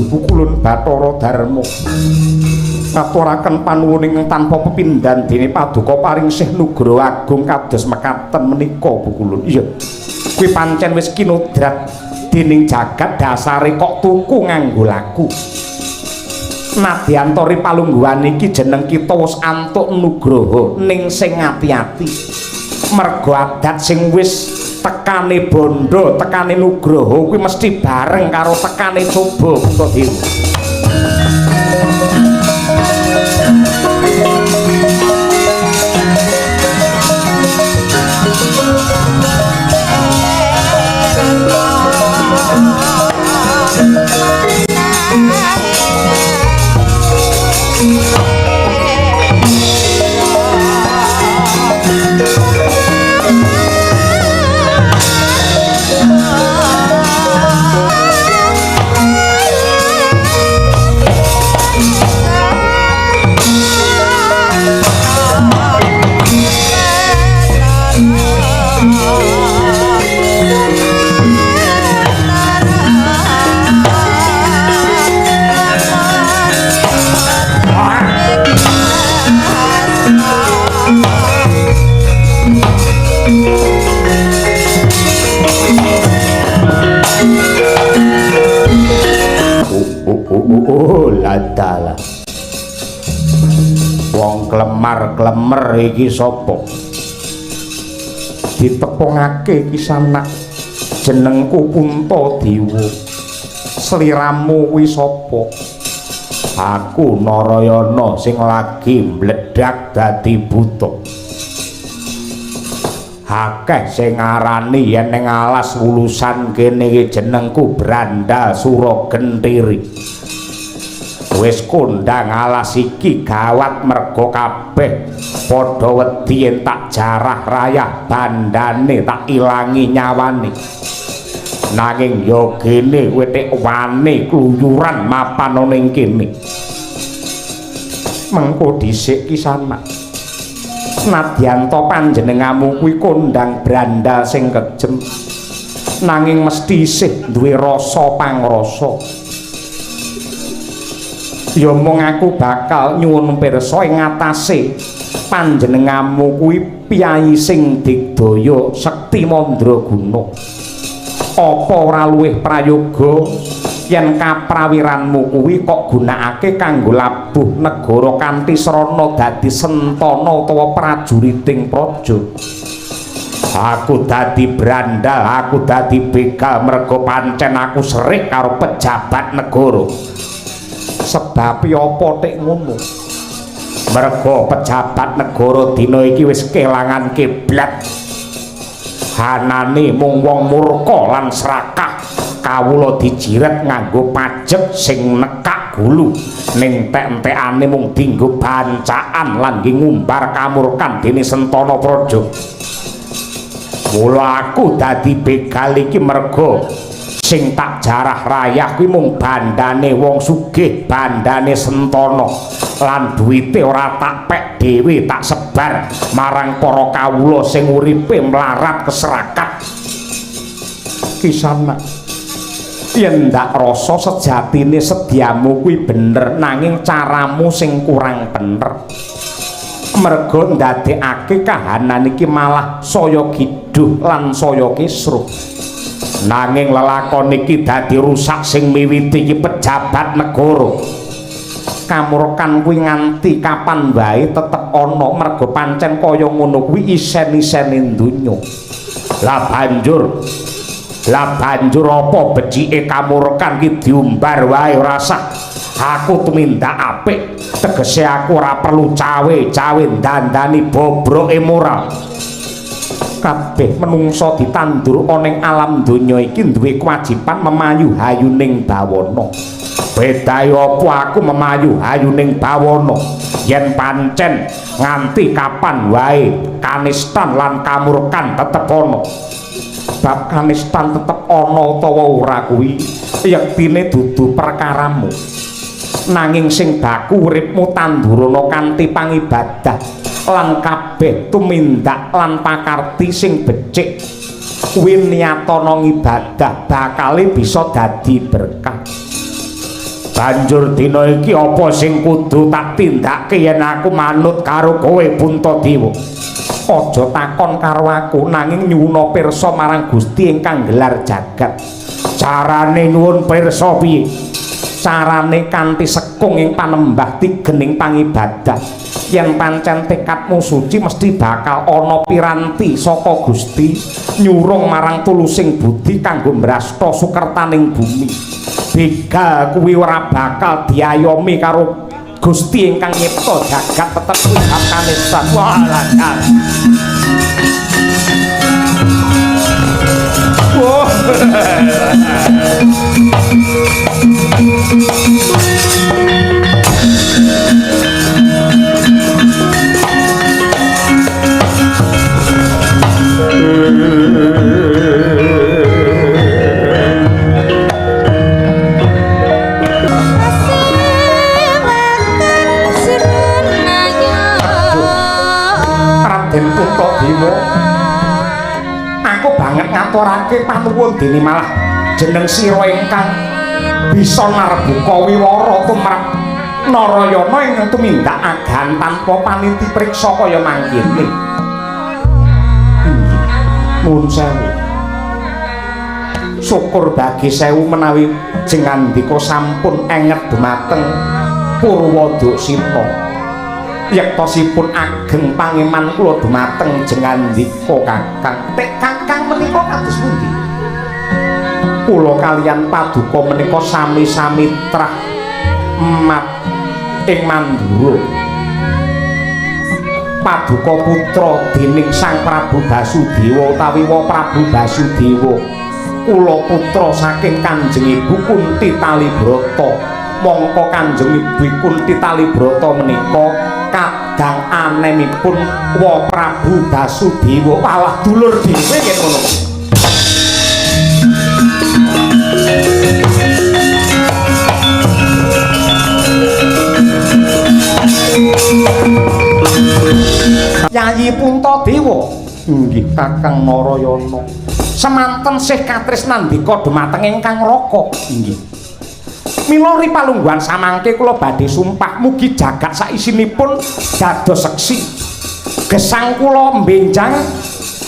Pukulun Bathara Darma ngaturaken panuwun ingkang tanpa pepindhan dene paduka paring Sih Nugroho Agung kados mekaten menika Pukulun. Iya, kuwi pancen wis kinodrat dening jagat dasare kok tuku nganggo laku. Nadyantari palungguhan iki jeneng kita wis antuk nugroho ning sing ati-ati. Mergo adat sing wis tekane bondo, tekane nugroho kuwi mesti bareng karo tekane coba Puntadewa. Ladalah. Wong klemar-klemer iki sapa? Ditepungake iki sanak jenengku Puntadewa. Sliramu kuwi sapa? Aku Narayana sing lagi mbledhak dadi buta. Akeh sing ngarani yen ning alas wulusan kene iki jenengku Brandal Suragenthiri. Wis kondang alas iki gawat merga kabeh padha wedi yen tak jarah rayah bandane tak ilangi nyawane. Nanging ya kene kowe tek wani kluyuran mapan ning kene. Mengko dhisik ki sanak. Nadyanta panjenenganmu kuwi kondang brandal sing kejem, nanging mesti isih duwe rasa pangrasa. Ya mung aku bakal nyuwun pirsa ing ngatasé panjenenganmu kuwi piyayi sing digdaya sekti mandraguna. Apa ora luwih prayoga yen kaprawiranmu kuwi kok gunakake kanggo labuh negara kanthi srana dadi sentana utawa prajuriting praja? Aku dadi brandal, aku dadi begal mergo pancen aku serik karo pejabat negara. Sebabe apa tek ngono? Mergo pejabat negara dina iki wis kelangan kiblat. Hanane mung wong murka lan serakah, kawula dijiret nganggo pajek sing nekak gulu, ning entek-entekane mung dienggo bancaan lan ngumbar kamurkan dening Sentana Praja. Mula aku dadi begal iki mergo sing tak jarah rayah kuwi mung bandane wong sugih, bandane Sentana, lan duwite ora tak pek dhewe, tak sebar marang para kawula sing uripe mlarat keserakat. Kisana, yen ndak rasa sejatine sediamu kuwi bener, nanging caramu sing kurang bener. Mergo ndadekake kahanan iki malah saya giduh lan saya kisruh. Nanging lelakon iki dadi rusak sing miwiti iki pejabat negara. Kamurkan kuwi nganti kapan wae tetep ana, mergo pancen kaya ngono kuwi isen-isene donya. Lah banjur apa becike kamurkan ki diumbar wae ora sah. Aku tumindak apik, tegese aku ora perlu cawe-cawe dandani bobroke moral. Kabeh menungsa ditandur ana ing alam donya iki duwe kewajiban memayu hayuning bawana. Bedae apa aku memayu hayuning bawana yen pancen nganti kapan wae kanistan lan kamurkan tetep ana. Bab kanistan tetep ana utawa ora kuwi yektine dudu perkaramu. Nanging sing baku uripmu tandurana kanthi pangibadah lan kabeh tumindak lan pakarti sing becik kuwi niatana ngibadah bakale bisa dadi berkah. Banjur dina iki apa sing kudu tak tindake yen aku manut karo kowe Puntadewa? Aja takon karo aku, nanging nyuwuna pirsa marang Gusti ingkang gelar jagat. Carane nyuwun pirsa piye? Carane kanthi sekung ing panembah tigening pangibadah. Yen pancen tekadmu suci mesti bakal ana piranti saka Gusti nyurung marang tulusing budi kanggo mbrasta sukertaning bumi. Begal kuwi ora bakal diayomi karo Gusti ingkang nyipta jagat tetep kuwi bab kanistan. Wah, wah. Raden Puntadewa, aku banget ngaturake panuwun dene malah jeneng sira ingkang bisa narbuka wiwara tumrap Narayana ing tumindak agan tanpa paniti priksa kaya mangkene. Nuwun sewu. Syukur bagi sewu menawi jengandika sampun enget dumateng Purwaduksina. Yektosipun ageng pangeman kula dumateng jengandika Kakang. Tek Kakang menika kados pundi? Kula kaliyan paduka menika sami-sami trah mat ing Mandura. Paduka putra dening Sang Prabu Basudewa utawi Wa Prabu Basudewa. Kula putra saking Kanjeng Ibu Kunti Talibrata. Mongko Kanjeng Ibu Kunti Talibrata menika kadang anemipun Wa Prabu Basudewa. Walah dulur dhewe yen ngono. Yayi Puntadewa, inggih Kakang Narayana. Semanten sih katresnandika dumateng ingkang raka. Inggih. Mila ripalungguhan samangke kula badhe sumpah mugi jagat saisinipun dados seksi. Gesang kula mbenjang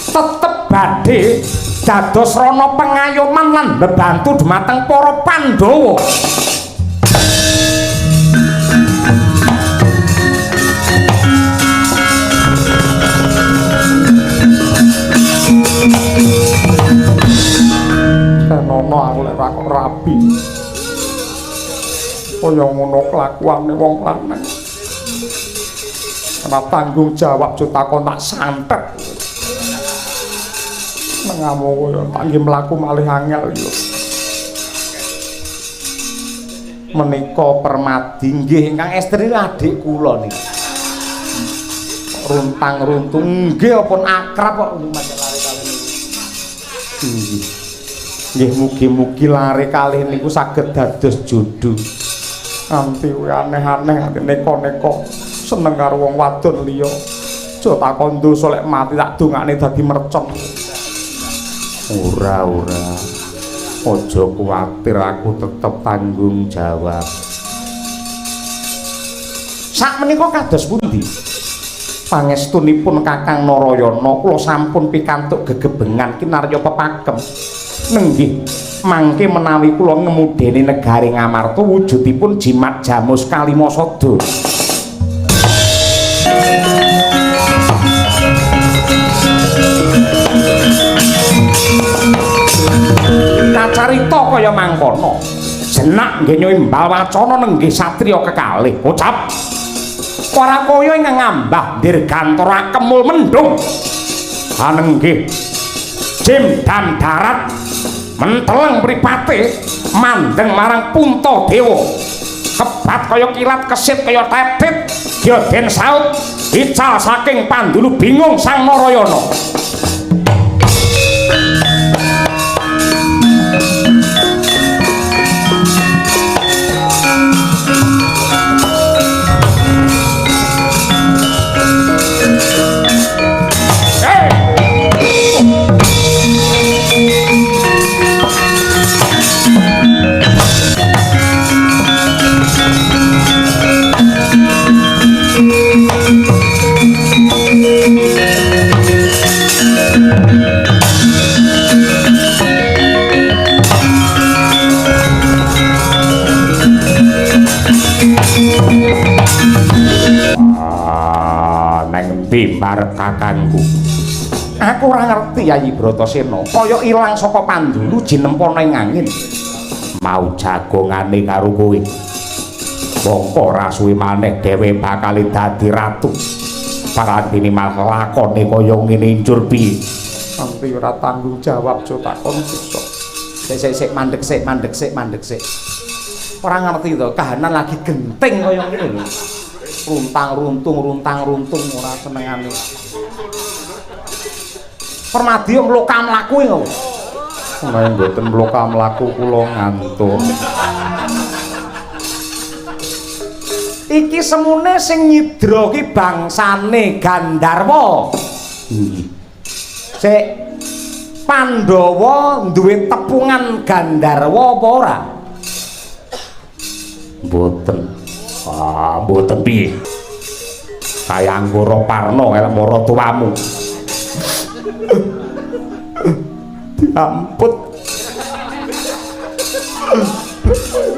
tetep badhe dados rana pengayoman lan mbebantu dumateng para Pandhawa. Kaya ngono kelakuane wong lanang. Ora tanggung jawab jo takon tak santet. Mengamu kaya tak nggih mlaku malih angel iki lho. Menika Permadi nggih ingkang estri adik kula niki. Runtang-runtung nggih ampun akrab kok pancen lare kalih niku. Nggih. Nggih mugi-mugi lare kalih niku saged dados jodho. Nganti aneh-aneh nganti neko-neko seneng karo wong wadon liya. Aja takon dosa lek mati tak dongakne dadi mercon. Ora ora. Aja kuwatir aku tetep tanggung jawab. Sakmenika kados pundi? Pangestunipun Kakang Narayana kula sampun pikantuk gegebengan kinarya pepakem. Nenggih mangke menawi kula ngemudeni negari Ngamarta wujudipun jimat jamus kalimasada. Kacarita kaya mangkono. Jenak nggih nyimbal wacana nenggih satriya kekalih. Ucap para kaya ingkang ngambah dirgantara kemul mendung. Anenggih jim dan darat menteleng mripate mandeng marang Puntadewa. Kebat kaya kilat kesit kaya tetit gya den saut ical saking pandulu bingung Sang Narayana. Marep kakangku. Aku ora ngerti Yayi Bratasena, kaya ilang saka pandulu jinempana ing angin. Mau jagongane karo kowe. Mongko ora suwe maneh dhewe bakal dadi ratu. Parantine malah lakone kaya ngene njur piye? Sampe ora tanggung jawab jo takon sesuk. Sik sik sik mandek sik mandek sik mandek sik. Ora ngerti to, kahanan lagi genting kaya ngene lho. Runtang-runtung runtang-runtung ora senengane. Permadi yo mloka mlaku iki kok. Ora mboten mloka mlaku kula ngantuk. Iki semune sing nyidra ki bangsane Gandharwa. Nggih. Sik Pandhawa duwe tepungan Gandharwa apa ora? Mboten. Ah, mboten piye? Kaya Anggara Parna elek maratuwamu. Diamput.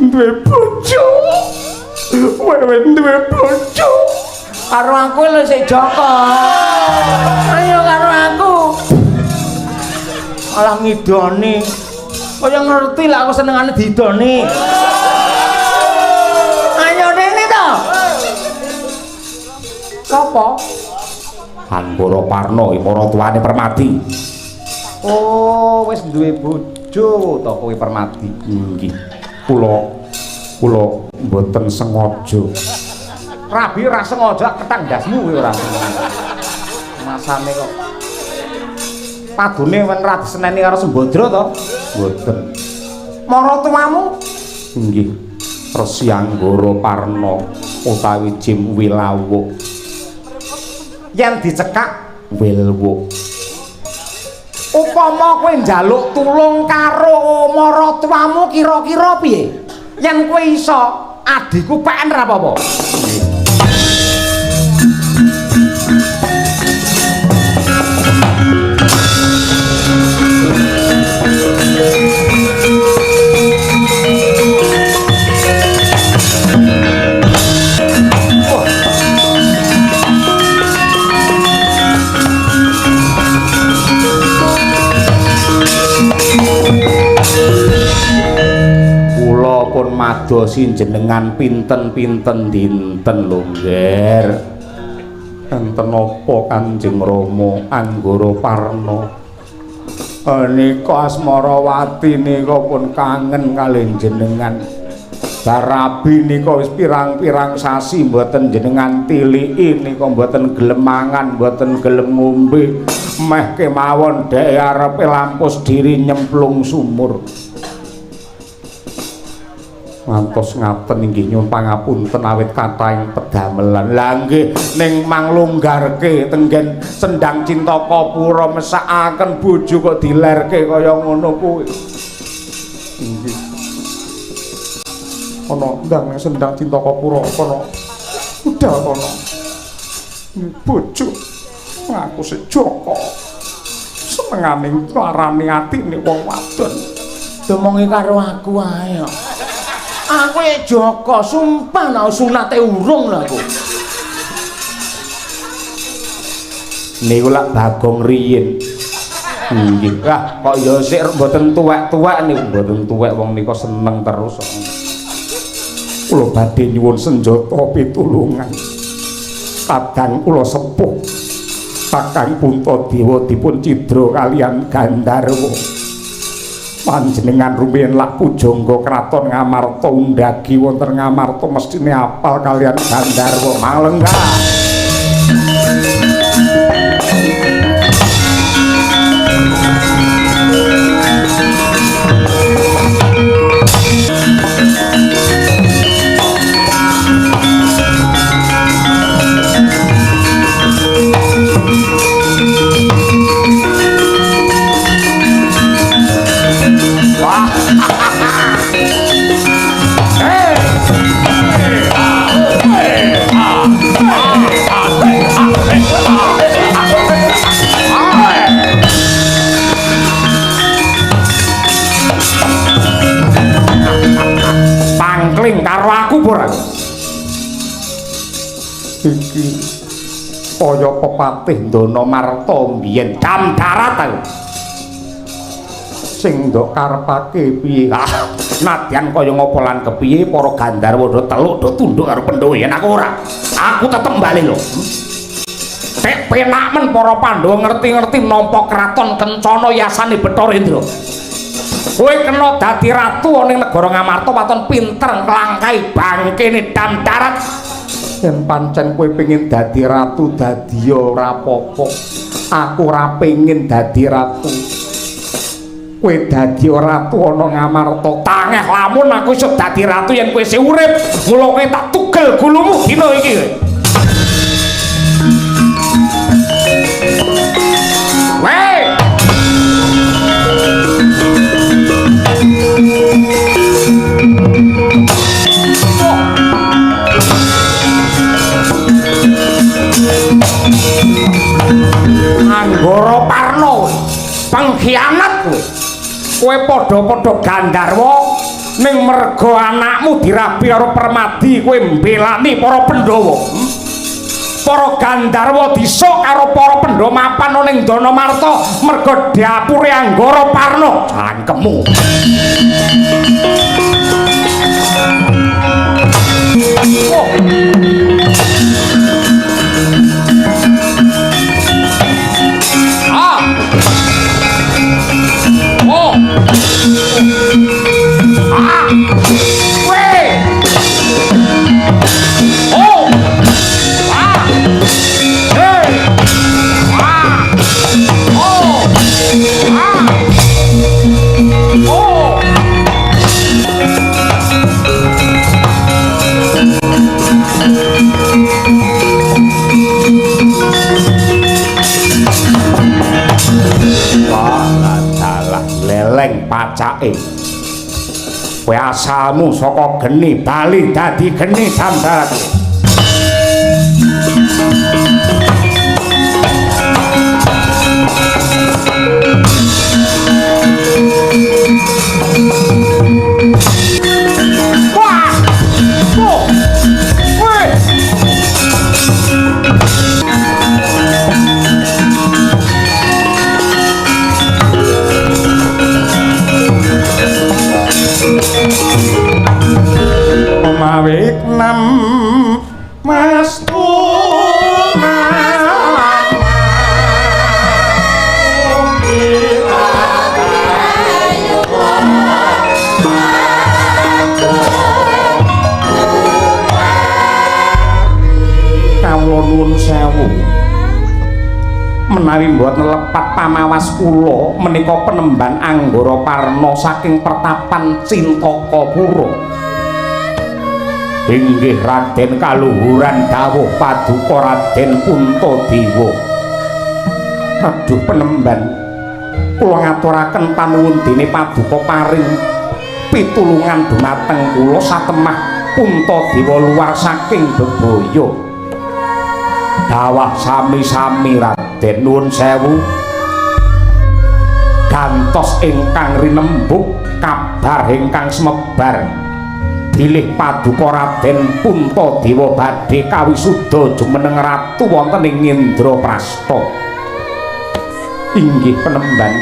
Duwe bojo. Wewe duwe bojo. Karo aku lho sik Joko. Ayo karo aku. Alah ngidoni. Kaya ngerti lah aku senengane diidoni. Sapa? Anggara Parna iki maratuwane Permadi. Oh, wis duwe bojo to kowe Permadi? Nggih. Kula mboten sengaja. Rabi ora sengaja ketang ndasmu kowe ora. Masane kok padune wen ra diseneni karo Sembadra to? Mboten. Maratuwamu? Nggih. Resi Anggara Parna utawi Jim Wilawuk. Yen dicekak wilwuk. Upama kowe njaluk tulung karo maratuwamu kira-kira piye? Yen kowe iso, adhiku peken ra apa-apa. madosi jenengan pinten-pinten dinten lho, Ngger. Enten apa Kanjeng Rama Anggara Parna? Nika Asmarawati nika pun kangen kalih jenengan. Barabi nika wis pirang-pirang sasi mboten jenengan tiliki nika mboten gelem mangan, mboten gelem ngombe. Meh kemawon dhek arepe lampus diri nyemplung sumur. Ngantos ngaten inggih nyuwun pangapunten awit kathahing pedamelan. Lah nggih ning manglunggarke tenggen Sendang Cintaka Pura mesakaken bojo kok dilerke kaya ngono kuwi. Inggih. Ana ndang nang Sendang Cintaka Pura kono. Budal kono. Bojo ngaku sejoko. Senengane larane atine wong wadon. Domongi karo aku ae kok. Aku ya Joko, sumpah nek sunate urung lho aku. Niku lak Bagong riyin. Nggih. Lah kok ya sik mboten tuwek-tuwek niku, mboten tuwek wong nika seneng terus. Kula badhe nyuwun senjata pitulungan. Kadang kula sepuh. Kakang Puntadewa dipun cidra kalian Gandharwa. Panjenengan rumiyin lak pujangga kraton Ngamarta undagi wonten Ngamarta mesthine apal kalian Gandharwa malenggah. Pangkling karo aku ora. Iki kaya pepatih Ndanamarta mbiyen dam darat aku. Sing ndok karepake piye? Ah, nadyan kaya ngapa lan kepiye para Gandharwa do teluk do tunduk karo Pandhawa yen aku ora. Aku tetep bali lho. Tek penak men para Pandhawa ngerti-ngerti nampa kraton kencana yasane Bathara Indra. Kowe kena dadi ratu ana ing negara Ngamarta waton pinter nglangkai bangkene dam darat. Yen pancen kowe pengin dadi ratu dadi ora apa-apa. Aku ora pengin dadi ratu. Kowe dadi ratu ana Ngamarta. Tangeh lamun aku iso dadi ratu yen kowe isih urip. Mula kowe tak tugel gulumu dina iki. Weh! Anggara Parna, pengkhianat kowe. Kowe padha-padha Gandharwa ning merga anakmu dirabi karo Permadi kowe mbelani para Pandhawa. Para Gandharwa disuk karo para Pandhawa mapan ning Danamarta merga dapure Anggara Parna. Cangkemmu. Oh. Ah. Oh. Ah. Weh. Oh. Ah. Hey. Ah. Oh. Ah. Oh. Wah, dalah leleng pacake. Kowe asalmu saka geni bali dadi geni sambarat. Wah! Oh! Weh! Menawi mboten lepat pamawas kula menika penemban Anggara Parna saking pertapan Cintakapura. Inggih Raden, kaluhuran dawuh paduka Raden Puntadewa. Aduh penemban, kula ngaturaken panuwun dene paduka paring pitulungan dumateng kula satemah Puntadewa luar saking bebaya. Dawah sami-sami Raden, nuwun sewu. Gantos ingkang rinembuk kabar ingkang semebar bilih paduka Raden Puntadewa badhe kawisuda jumeneng ratu wonten ing Indraprasta. Inggih penemban,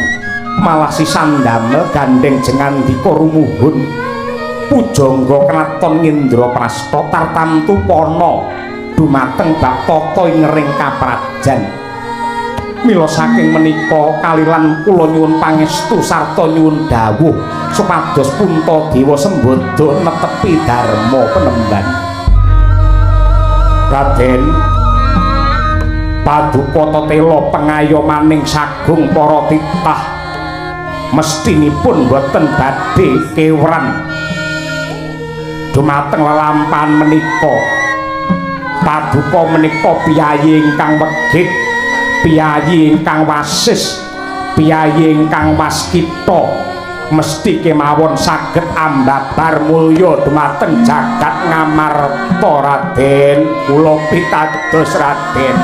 malah sisan damel gandeng jengandika rumuhun pujangga kraton Indraprasta tartamtu pana dumateng bab tata ingring kaprajan. Mila saking menika kalilan kula nyuwun pangestu sarta nyuwun dawuh supados Puntadewa sembada netepi dharma penemban. Raden, paduka tetela pengayomaning sagung para titah mestinipun boten badhe kewran dumateng lelampahan menika. Paduka menika piyayi ingkang wegit, piyayi ingkang wasis, piyayi ingkang waskita mesti kemawon saged ambabar mulya dumateng jagat Ngamarta. Raden, kula pitados Raden.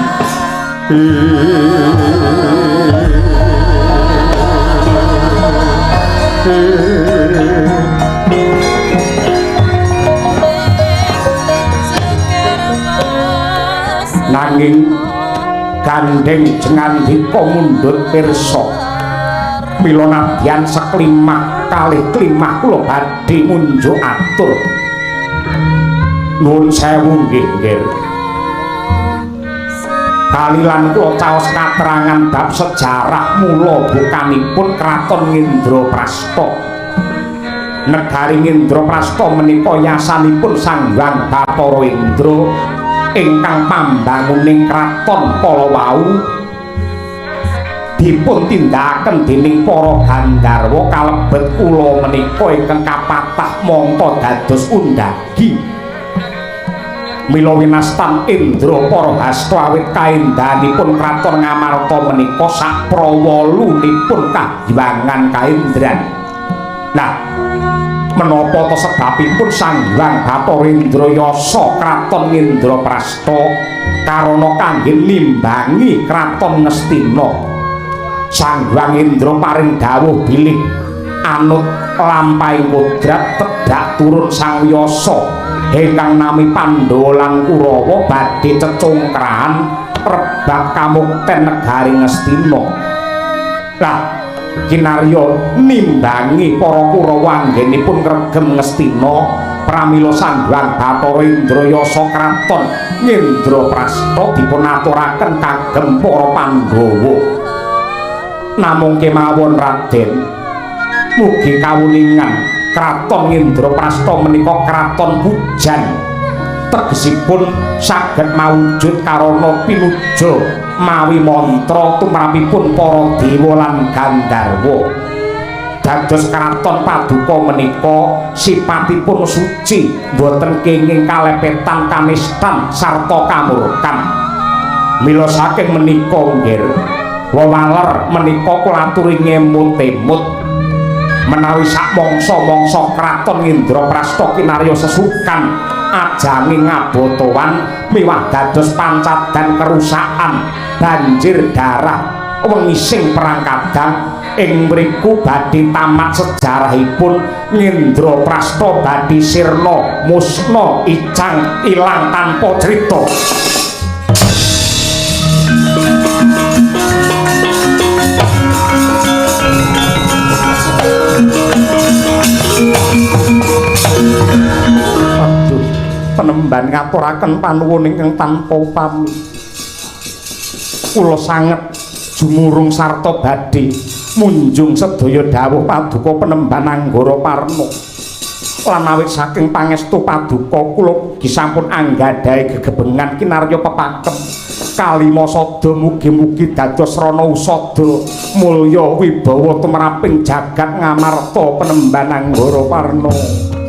Nanging gandeng jengandika mundhut pirsa, mila nadyan seklimah kalih klimah kula badhe ngunjuk atur. Nuwun sewu nggih nggih. Kalilan kula caos katerangan bab sejarah mula bukanipun kraton Indraprasta. Negari Indraprasta menika yasanipun Sang Hyang Bathara Indra ingkang pambanguning kraton kala wau dipun tindakaken dening para gandharwa kalebet kula menika ingkang kapatah mangka dados undagi. Mila winastan Indra para hasta awit kaendahanipun kraton Ngamarta menika saprawolunipun kahyangan kaendran. Nah, menapa ta sebabipun Sang Hyang Bathara Indra yasa kraton Indraprasta karana kangge nimbangi kraton Ngastina? Sang Hyang Indra paring dawuh bilih anut lampahing kodrat tedhak turun Sang Wiyasa ingkang nami Pandhawa lan Kurawa badhe cecungkrahan rebab kamukten negari Ngastina. Lah, kinarya nimbangi para Kurawa anggenipun ngregem Ngastina, pramila Sang Hyang Bathara Indra yasa kraton Indraprasta dipun aturaken kagem para Pandhawa. Namung kemawon Raden, mugi kawuningan kraton Indraprasta menika kraton pujan, tegesipun saged mawujud karana pinuja mawi mantra tumrapipun para dewa lan gandharwa. Dados kraton paduka menika sipatipun suci, boten kenging kalepetan kanistan sarta kamurkan. Mila saking menika nggih wewaler menika kula aturi ngemut-emut menawi sak mangsa-mangsa kraton Indraprasta kinarya sesukan ajange ngabotowan miwah dados pancadan kerusakan banjir darah wengising perang kadang ing mriku badhe tamat sejarahipun Indraprasta badhe sirna musna icang ilang tanpa crita. Aduh, penemban ngaturaken panuwun ingkang tanpa upami. Kula sanget jumurung sarta badhe munjung sedaya dawuh paduka penemban Anggara Parna. Lan awit saking pangestu paduka kula ugi sampun anggadhahi gegebengan kinarya pepakem kalima sada, mugi-mugi dados rana usada mulya wibawa tumraping jagat Ngamarta penemban Anggara Parna.